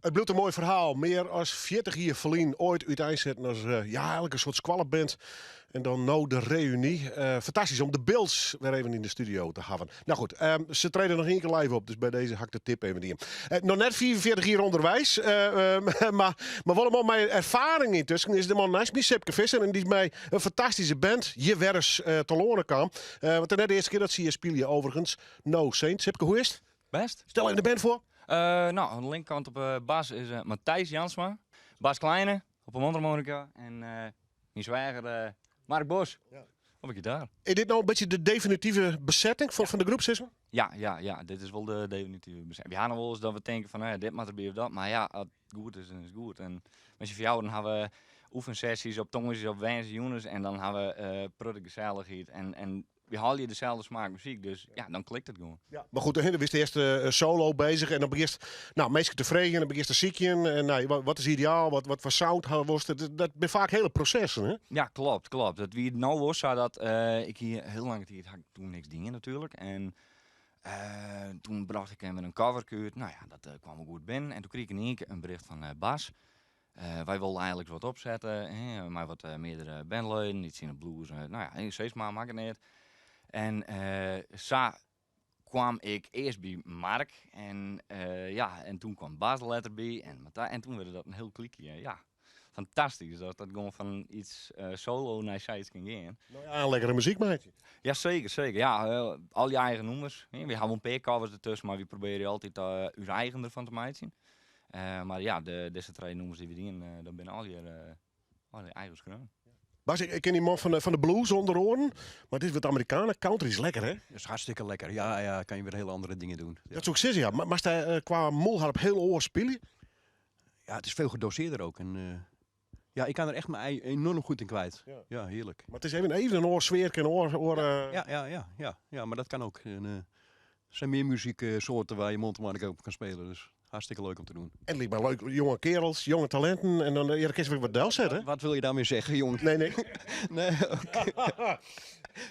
It bliuwt in moai ferhaal. Mear as 40 jier ferlyn oait úteinsetten as ja, eigenlik in soart skoalleband. En dan no de reuny. Fantastysk om de Bills wer even yn de studio te hawwen. No goed, se trede noch ien kear live op, dus by dizze ha ik de tip even dien. Noch net 45 jier ûnderweis, mar wol in man mei erfaring yntusken is de man neist my, Sipke Visser. En dy is mei in fantastyske band hjir wer ris telâne kaam. Want it is net de earste kear dat se hjir spylje overigens. No Saint. Sipke, hoe is it? Best. Stel even de band foar. No, oan de linkerkant op de bas is Matthijs Jansma. Bas Kleine op de mondharmonica. En myn sweager Mark Bos op de gitaar. Is dit no in bytsje de definitive besetting fan de groep, sis mar? Ja, ja, ja, dit is wol de definitive besetting. We ha noch wolris dat we tinke fan, no ja, dit moat derby of dat. Mar ja, as it goed is, dan is it goed. En mei syn fjouweren ha we oefensessies op tongersdeis, op woansdeijûns. En dan ha we protte gesellichheid. En we hâlde deselde smaak muzyk, dus ja, dan klikt it gewoan. Ja, mar goed, do bist earst solo beuzich en dan begjinst, no, minsken te freegjen en dan begjinst te sykjen. En no, wat is ideaal, wat foar sound ha wolst? Dat binne faak hiele prosessen, hè? Ja, klopt, klopt. It wie no wol sa dat ik hie hiel lange tiid ha ik toen niks dien natuerlik. En toen brocht ik even in coverke út. No ja, dat kwam wol goed binnen. En toen krige ik yn ien kear in bericht fan Bas. Wy wolle eigenlik wat opsette, hè, mei wat meardere bandleden, iets yn de blues. No ja, sis mar, makket neat. En sa kwam ik earst by Mark en ja, en toen kwam Bas der letter by en Matthijs, en toen wurde dat in hiel klikje. Ja, fantastysk dat dat gewoan fan iets solo nei sayts kin gean. No ja, en lekkere muzyk meitsje. Ja, seker, seker. Ja, al je eigen nûmers. Wy hawwe wol in pear covers dertusken, mar wy probearje altyd ús eigen derfan te meitsjen. Mar ja, dizze trije nûmers dy't we dienen, dat binne allegear eigen skreaun. Bas, ik ken dy man fan de blues ûnder oaren, mar dit is wat Americana. Country is lekker, hè? Dat is hartstikke lekker. Ja, ja, kan je weer hele andere dingen doen. Ja. Dat soe ik sizze, ja. Mar moatst dêr kwa mûlharp hiel oars spylje? Ja, it is veel gedoseerder ook. En, ja, ik kan der echt myn eigen enorm goed yn kwyt. Ja, ja hearlik. Mar it is even in oar sfearke, in oar, Ja, ja, ja, ja, ja, mar dat kan ook. En, der zijn meer muzieksoorten waar je mondharmonica op kan spelen. Dus hartstikke leuk om te doen. En it liket my leuk, jonge kerels, jonge talinten. En dan ja, dan kinst wer wat delsette. Wat wil je daarmee zeggen, jong? Nee, nee. Nee, oké.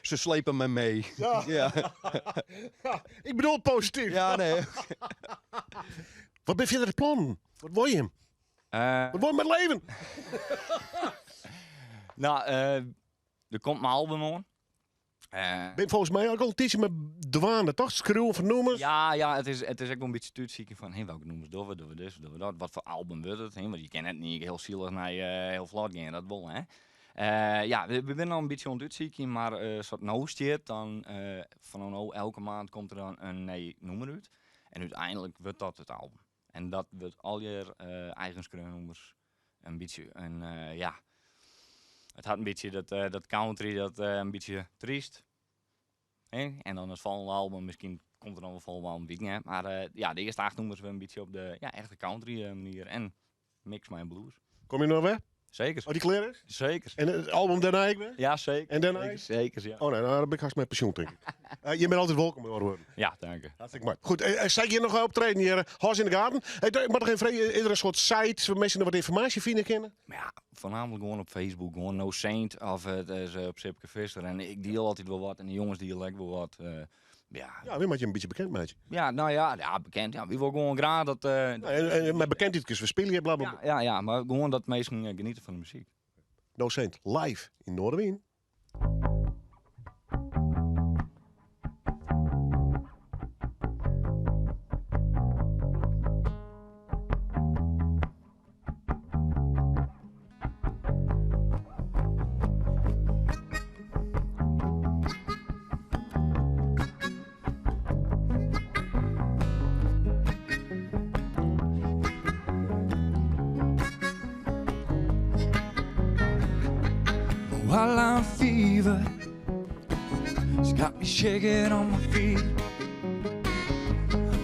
Ze slepen me mee. Ja. Ja. Ik bedoel posityf. Ja, nee. Wat binne fierder de plannen? Wat wolle jim? Wat wolle jim mei it leven? No, der komt in album oan. Bin folgens my ek al in tiidsje mei dwaande, toch? Skriuwen fan nûmers? Ja, ja, it is ek wol in bytsje útsykjen fan hey, welke nûmers dogge we, dogge we dit, dogge we dat, wat foar album wurdt it? Want je kinne net yn ien kear hiel silich nei hiel flot gean, dat wol, hè. Ja, we binne noch in bytsje oan it útsykjen, mar sa't it no stiet, dan fan no elke maand komt der dan in nij nûmer út. En úteinlik wurdt dat it album. En dat wurdt allegear eigen skreaun nûmers. In bytsje, en ja, it hat in bytsje dat country, dat in bytsje tryst. Hè? En dan it folgjende album, miskien komt der noch in folgjende album, wit ik net. Mar ja, de earste acht nûmers wurde in bytsje op de ja, echte country manier en mix mei in blues. Komme je noch wer? Zeker. As dy klear is? Zeker. En it album dêrnei ek wer? Ja, zeker. En dêrnei? Zeker, ja. Oh nee, no, dan bin ik hast mei pensjoen, tink ik. Je binne altyd wolkom, mei oare wurden. Ja, dank je. Hartstikke moai. Goed, sil ik hjir noch optreden hjir? Hâld se yn de gaten. Hey, ik moat noch even freegje, is der in soart site wêr't minsken noch wat ynformaasje fine kinne? Mar ja, foarnaamlik gewoan op Facebook, gewoan No Saint of it is op Sipke Visser. En ik diel altyd wol wat en de jonges diele ek wol wat. Ja. Ja, wy moatte jim in bytsje bekend meitsje. Ja, no ja, ja, bekend. Ja, wy wolle gewoan graach dat, Ja, en mei bekendheid kinst wer spylje, bla, bla, bla. Ja, ja, ja, mar gewoan dat minsken geniete fan de muzyk. No Saint live yn Noardewyn. Wildland fever It's got me shaking on my feet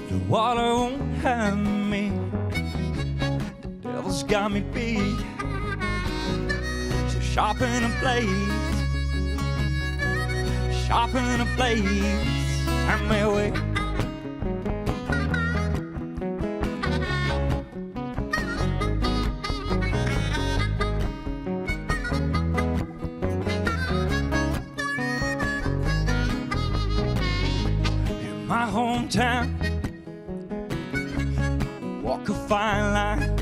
The water won't have me The devil's got me beat So sharpen a blade Sharpen a blade Turn me away In my hometown. Walk a fine line.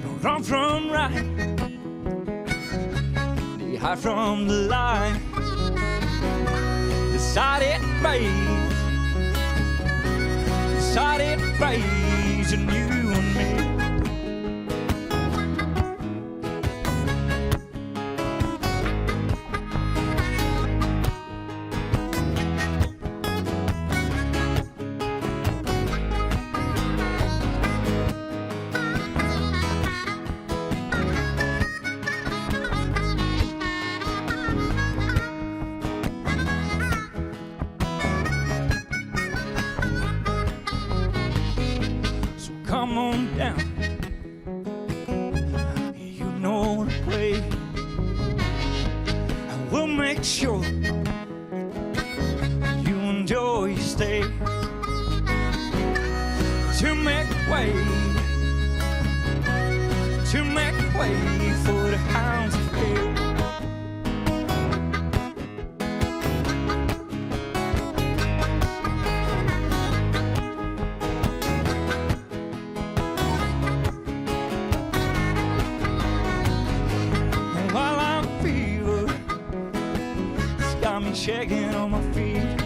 No wrong from right. They hide from the light. Decided fate. Decided fate and you and me. So come on down. You know the play. And we'll make sure you enjoy your stay. To make way, to make way for the hounds of hell. And while I'm fever, it's got me shaking on my feet.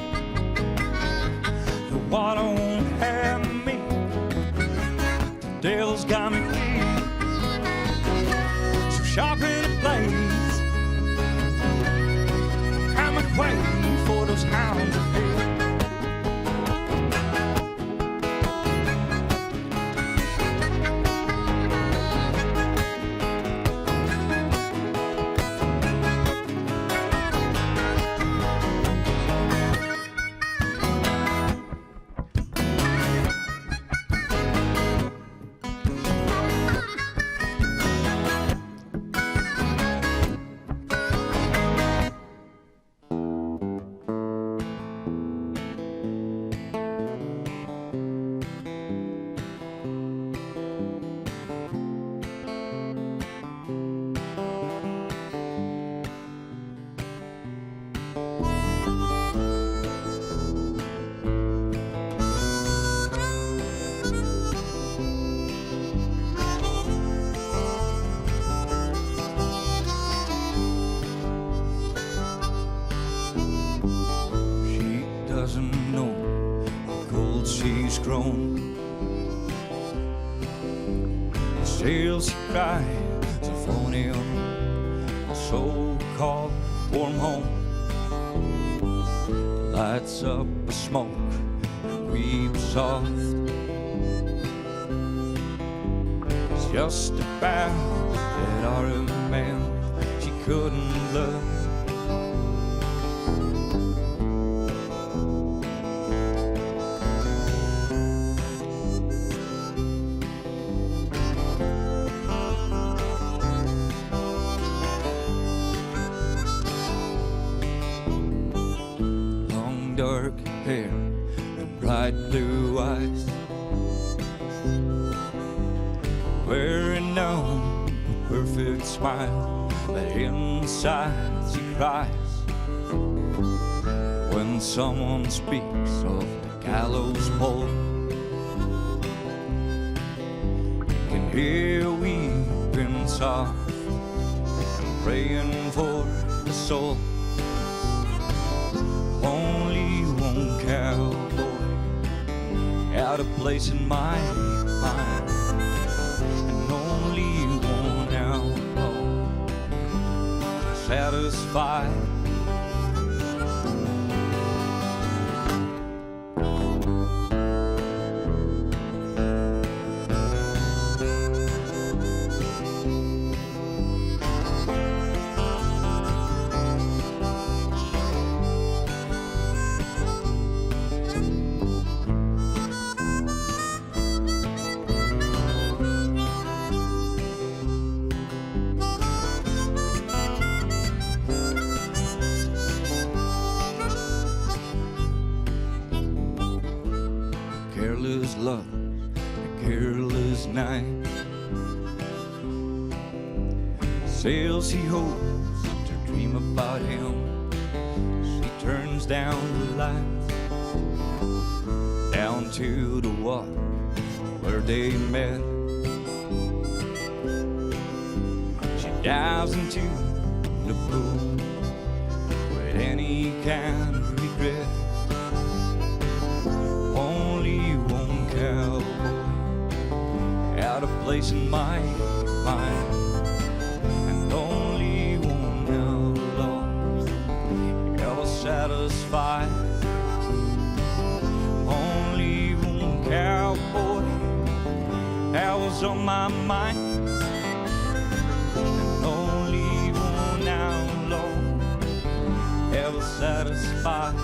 The water won't have me. The devil's got me beat. So sharpen the blades. I'm a way for those hounds of hell. She doesn't know how cold she's grown. Still she cries a phony a so-called warm home. Lights up a smoke and weeps soft. It's just about that other man she couldn't love. Long dark hair and bright blue eyes, wearing on a perfect smile, but inside she cries when someone speaks of the gallows pole. You can hear weeping soft and praying for the soul. Only one cowboy had a place in my mind, and only one outlaw satisfied. Careless love, a careless night. Sails he hopes to dream about him. She turns down the lights, down to the water. Where they met. She dives into the pool with any kind of regret. Only one cowboy out of place in my mind, and only one outlaw ever satisfied. Only one cowboy that was on my mind, and only one outlaw ever satisfied.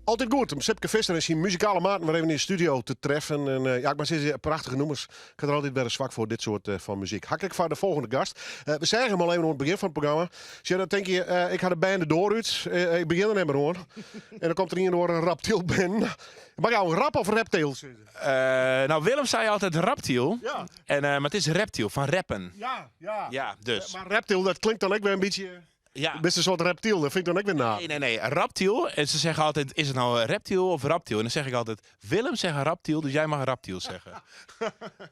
Altyd goed om Sipke Visser en syn muzikale maten wer even yn de studio te treffen. En ja, ik moat sizze, prachtige nûmers. Ik ha der altyd wer in swak foar dit soart fan muzyk. Ha ik foar de folgjende gast. We seagen him al even oan it begjin fan it programma. Sjoch, dan tinke je, ik ha de band de doar út. Ik begjin der net mear oan. En dan komt der ien oar in raptyl binnen. Moat ik nou rap of reptyl sizze? Nou, Willem sei altyd raptyl. Ja. En, mar it is reptyl, fan rappen. Ja, ja. Ja, dus. Mar reptyl, dat klinkt dan ek wer in bytsje... Ja. Bist in soart reptyl, dat fyn ik dan ek wer naar. Nee, nee, nee. Raptyl. En ze zeggen altijd, is het nou reptiel of raptyl? En dan zeg ik altijd, Willem zegt raptyl, dus jij mag raptyl zeggen.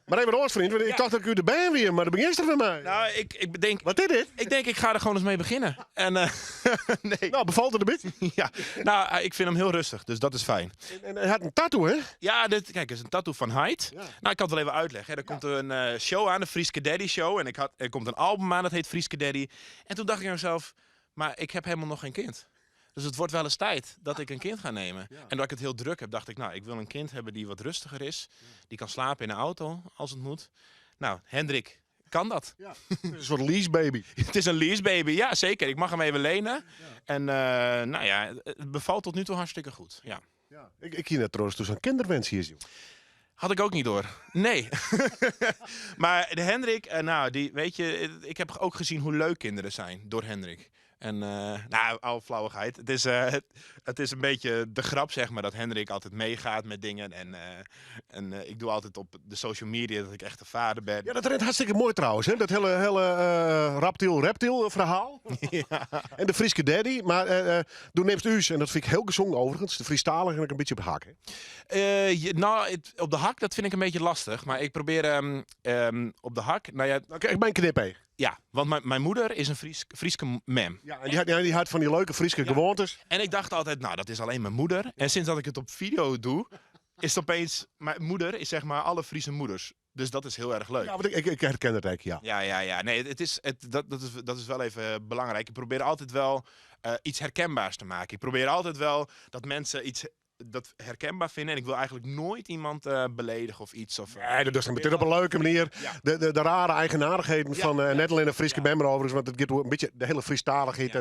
Mar even oars, vriend, want ik tocht dat ik út de band wie, mar do begjinst der wer mei. Nou, ik bedenk... Wat is dit? Ik denk, ik ga er gewoon eens mee beginnen. En, nee. Nou, befalt it in bytsje? Ja, nou, ik vind hem heel rustig, dus dat is fijn. En hy hat in tattoo, hè? Ja, dit, kijk, is een tattoo van Hyde. Nou, ik kan het wel even uitleggen. Hè. Er komt een show aan, de Fryske Daddy Show. En er komt een album aan, dat heet Fryske Daddy. En toen dacht ik aan mezelf, maar ik heb helemaal nog geen kind. Dus het wordt wel eens tijd dat ik een kind ga nemen. En dat ik het heel druk heb, dacht ik, nou, ik wil een kind hebben die wat rustiger is. Die kan slapen in de auto, als het moet. Nou, Hendrik kan dat. Ja, het is een soort lease baby. Het is een lease baby, ja, zeker. Ik mag hem even lenen. En nou ja, het bevalt tot nu toe hartstikke goed. Ja. Ja. Ik hier net trouwens dus een kinderwens hier, joh. Had ik ook niet door. Nee. Maar de Hendrik, nou, die, weet je, ik heb ook gezien hoe leuk kinderen zijn door Hendrik. En nou, al flauwigheid. Het is een beetje de grap, zeg maar, dat Hendrik altijd meegaat met dingen. En ik doe altijd op de social media dat ik echt de vader ben. Ja, dat rent hartstikke mooi trouwens, hè? Dat hele raptiel-reptiel verhaal. En de Fryske daddy. Maar doe neemt u, en dat vind ik heel gezongen overigens, de Friestalig en ik een beetje op de hak, hè? Nou, op de hak, dat vind ik een beetje lastig. Maar ik probeer op de hak... Nou ja, Oké, ik ben knip, Ja, want mijn moeder is een Frieske mem. Ja, en die had van die leuke Frieske gewoontes. En ik dacht altijd, nou, dat is alleen mijn moeder. En sinds dat ik het op video doe, is het opeens... Mijn moeder is zeg maar alle Friese moeders. Dus dat is heel erg leuk. Ja, want ik herken het eigenlijk, ja. Ja, ja, ja. Nee, het is, het, dat, dat is, dat is wel even belangrijk. Ik probeer altijd wel iets herkenbaars te maken. Ik probeer altijd wel dat mensen iets dat herkenbaar vinden. En ik wil eigenlijk nooit iemand beledigen of iets. Of Nee, dat is dan meteen op een leuke manier. De rare eigenaardigheden van net alleen de Frieske Bemmer overigens, want het gaat een beetje de hele Friestaligheid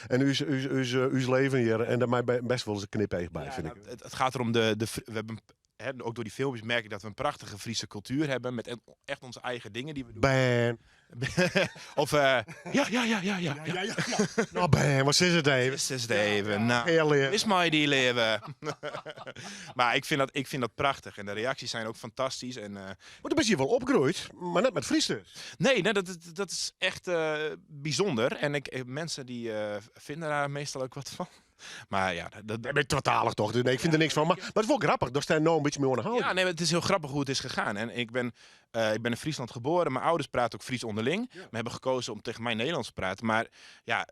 en uw leven hier. En daar mij best wel eens een knipoog bij, Ja, vind nou, ik. Het gaat erom, de, de Fri-, we hebben, hè, ook door die filmpjes merk ik dat we een prachtige Friese cultuur hebben met echt onze eigen dingen die we doen. Bam. Of ja, ja, ja, ja, ja, Ja, ja, ja, ja. Nou, bam, wat is het even? Wat is het even? Nou, Heerlijk. is mij die leven. Maar ik vind dat prachtig. En de reacties zijn ook fantastisch. En Maar dan ben je hier wel opgegroeid, maar net met Fries dus. Nee, nee, dat is echt bijzonder. En mensen die vinden daar meestal ook wat van. Maar ja, dat, dat Ik ben totalig toch? Nee, ik vind er niks van. Maar het is wel grappig. Daar staan nou een beetje mee aan de hand. Ja, nee, maar het is heel grappig hoe het is gegaan. En ik ben in Friesland geboren. Mijn ouders praten ook Fries onderling. We hebben gekozen om tegen mij Nederlands te praten. Maar ja,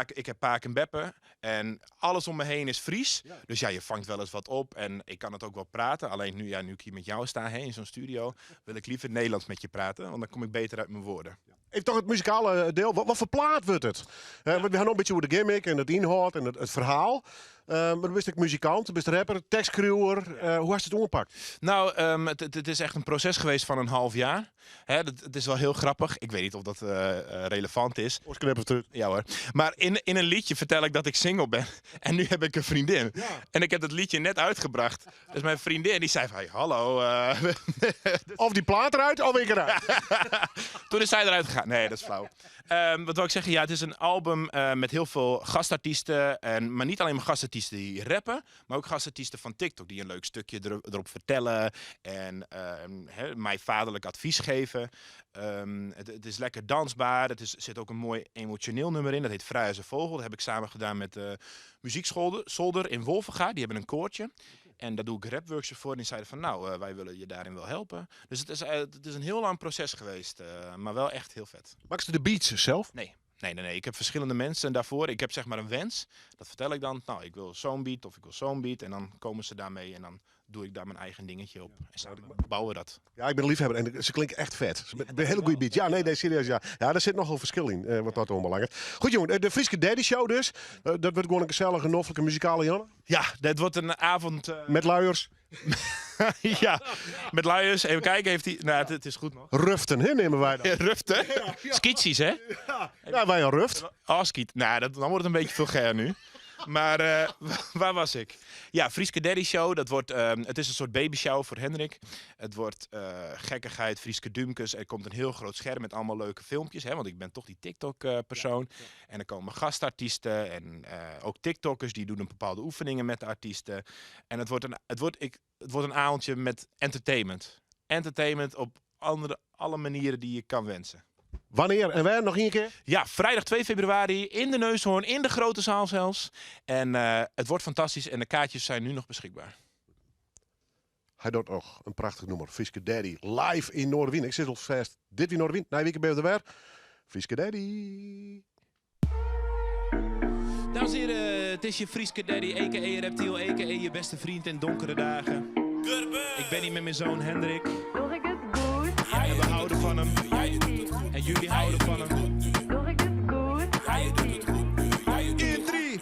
ik heb Paak en Beppe. En alles om me heen is Fries. Dus ja, je vangt wel eens wat op. En ik kan het ook wel praten. Alleen nu ik hier met jou sta, hè, in zo'n studio, wil ik liever Nederlands met je praten. Want dan kom ik beter uit mijn woorden. Even toch het muzikale deel. Wat voor plaat wordt het? Want we gaan nog een beetje over de gimmick en het inhoud en het verhaal. Maar do bist ek muzikant, do bist rapper, tekstskriuwer. Hoe hast it oanpakt? Nou, het is echt een proces geweest van een half jaar. Hè, het is wel heel grappig. Ik weet niet of dat relevant is. Oars knippen we het Ja hoor. Maar in een liedje vertel ik dat ik single ben. En nu heb ik een vriendin. En ik heb dat liedje net uitgebracht. Dus mijn vriendin die zei van, hey, hallo. Of die plaat eruit, of ik eruit. Toen is zij eruit gegaan. Nee, dat is flauw. Wat wil ik zeggen? Ja, het is een album met heel veel gastartiesten. Maar niet alleen maar gastartiesten die rappen, maar ook gastartiesten van TikTok die een leuk stukje erop vertellen. En mij vaderlijk advies geven. Het is lekker dansbaar. Het zit ook een mooi emotioneel nummer in. Dat heet Vrij als een Vogel. Dat heb ik samen gedaan met de Muziekschool Zolder in Wolvega. Die hebben een koortje. En daar doe ik rapworkshops voor. En die zeiden van, nou, wij willen je daarin wel helpen. Dus het is een heel lang proces geweest. Maar wel echt heel vet. Maak je de beats zelf? Nee. Nee, nee, nee. Ik heb verschillende mensen daarvoor. Ik heb een wens. Dat vertel ik dan. Nou, ik wil zo'n beat of ik wil zo'n beat. En dan komen ze daarmee en dan doe ik daar mijn eigen dingetje op. En samen bouwen we dat. Ja, ik ben een liefhebber en ze klinken echt vet. Ze hebben een hele goede beat. Ja, nee, nee, serieus. Ja. Ja, daar zit nogal verschil in, wat dat onbelangrijk. Goed, jongen, de Fryske Daddy Show dus. Dat wordt gewoon een gezellige, noffelijke muzikale Janne. Ja, dat wordt een avond, Met luiers. Ja, met luiers. Even kijken, heeft hij... Nou, het is goed nog. Ruften, hè, nemen wij dan. Ja, ruften? Ja, ja. Skitsies, hè? Ja, ja, wij een ruft. Oh, skiet. Nou, dan wordt het een beetje vulgair nu. Maar waar was ik? Ja, Fryske Daddy Show. Het is een soort baby show voor Hendrik. Het wordt gekkigheid, Fryske Dumkes. Er komt een heel groot scherm met allemaal leuke filmpjes. Hè, want ik ben toch die TikTok persoon. En er komen gastartiesten en ook TikTokkers. Die doen een bepaalde oefeningen met de artiesten. En het wordt een avondje met entertainment. Entertainment op alle manieren die je kan wensen. Wanneer en waar? Nog één keer? Ja, vrijdag 2 februari in de Neushoorn, in de grote zaal zelfs. En het wordt fantastisch en de kaartjes zijn nu nog beschikbaar. Hij doet nog een prachtig nummer. Fryske Daddy, live in Noardewyn. Ik zit al vast. Dit wie Noardewyn. Na week ben je er weer. Fryske Daddy. Dames en heren, het is je Fryske Daddy, a.k.a. Reptiel, a.k.a. je beste vriend in donkere dagen. Ik ben hier met mijn zoon Hendrik. Doe ik het goed? En we houden van hem. En jullie houden van hem. Doe ik het goed? In 3, 2,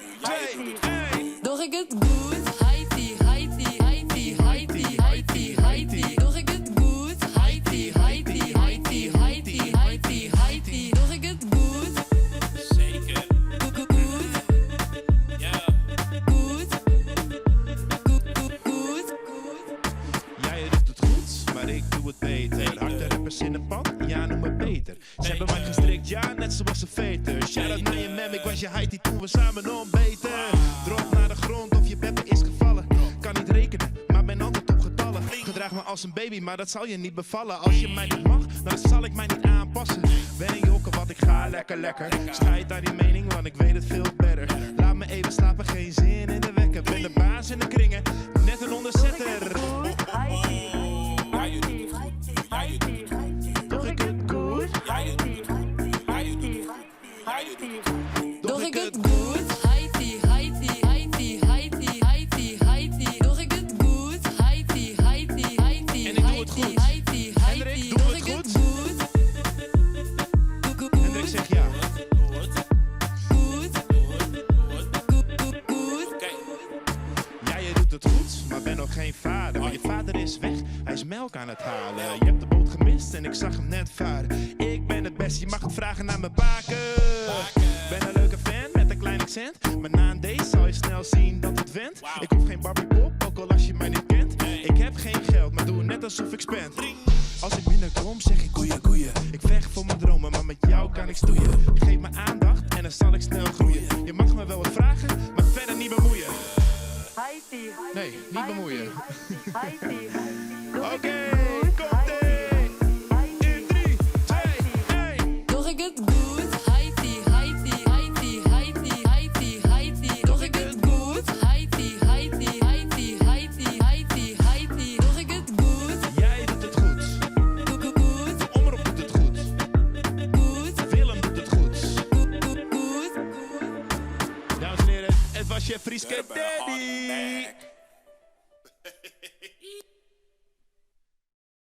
1. Doe ik het goed? Haiti, Haiti, Haiti, Haiti, Haiti, Haiti. Doe ik het goed? Haiti, Haiti, Haiti, Haiti, Haiti, Haiti. Doe ik het goed? Zeker. Goed, goed, goed. Ja. Goed. Goed, goed, goed. Jij doet het goed, maar ik doe het beter. Hak de rappers in de pan, ja, noem me beter. Ze hebben mij gestrikt, ja, net zoals een veter. Shout-out naar je mem, ik was je Haiti toen we samen ontbeten. Drop naar de grond of je beppe is gevallen. Kan niet rekenen, maar ben altijd op getallen. Gedraag me als een baby, maar dat zal je niet bevallen. Als je mij niet mag, dan zal ik mij niet aanpassen. Ben een jokker, want ik ga lekker, lekker. Schijt aan die mening, want ik weet het veel better. Laat me even slapen, geen zin in de wekker. Ben de baas in de kringen, net een onderzetter. Jij doet het goed. Jij doet het goed. Doch ik het goed. Jij doet het goed. Jij doet het goed. Jij doet het goed. Doe ik het goed? Haiti, Haiti, Haiti, Haiti, Haiti, Haiti. Doe ik het goed? Haiti, Haiti, Haiti, En ik doe het Haiti, goed. Haiti, Haiti. Hendrik, Doe doe ik het het goed? goed? Goed, goed, Hendrik zegt ja. goed. Goed. Goed, goed, goed. Ja, je doet het goed, maar ben nog geen vader. Want je vader is weg, hij is melk aan het halen. Je hebt de boot gemist en ik zag hem net varen. Ik ben het beste, je mag het vragen naar mijn baken. Ben een leuke fan met een klein accent. Maar na een date zal je snel zien dat het went. Ik hoef geen Barbie pop, ook al als je mij niet kent. Ik heb geen geld, maar doe net alsof ik spend. Als ik binnenkom, zeg ik koeien, koeien. Ik vecht voor mijn dromen, maar met jou kan ik stoeien. Je geeft me aandacht en dan zal ik snel groeien. Je mag me wel wat vragen, maar verder niet bemoeien. Haiti, Nee, niet bemoeien. Haiti, Doe ik Oké, het goed? komt-ie. In 3, 2, 1. Doe ik het goed? Haiti, Haiti, Haiti, Haiti, Haiti, Haiti. Doe ik het goed? Haiti, Haiti, Haiti, Haiti, Haiti, Haiti. Doe ik het goed? Jij doet het goed. Goed, goed, goed. De omroep doet het goed. Goed. Willem doet het goed. Goed, goed, goed. Dames en heren, het was je Fryske Daddy.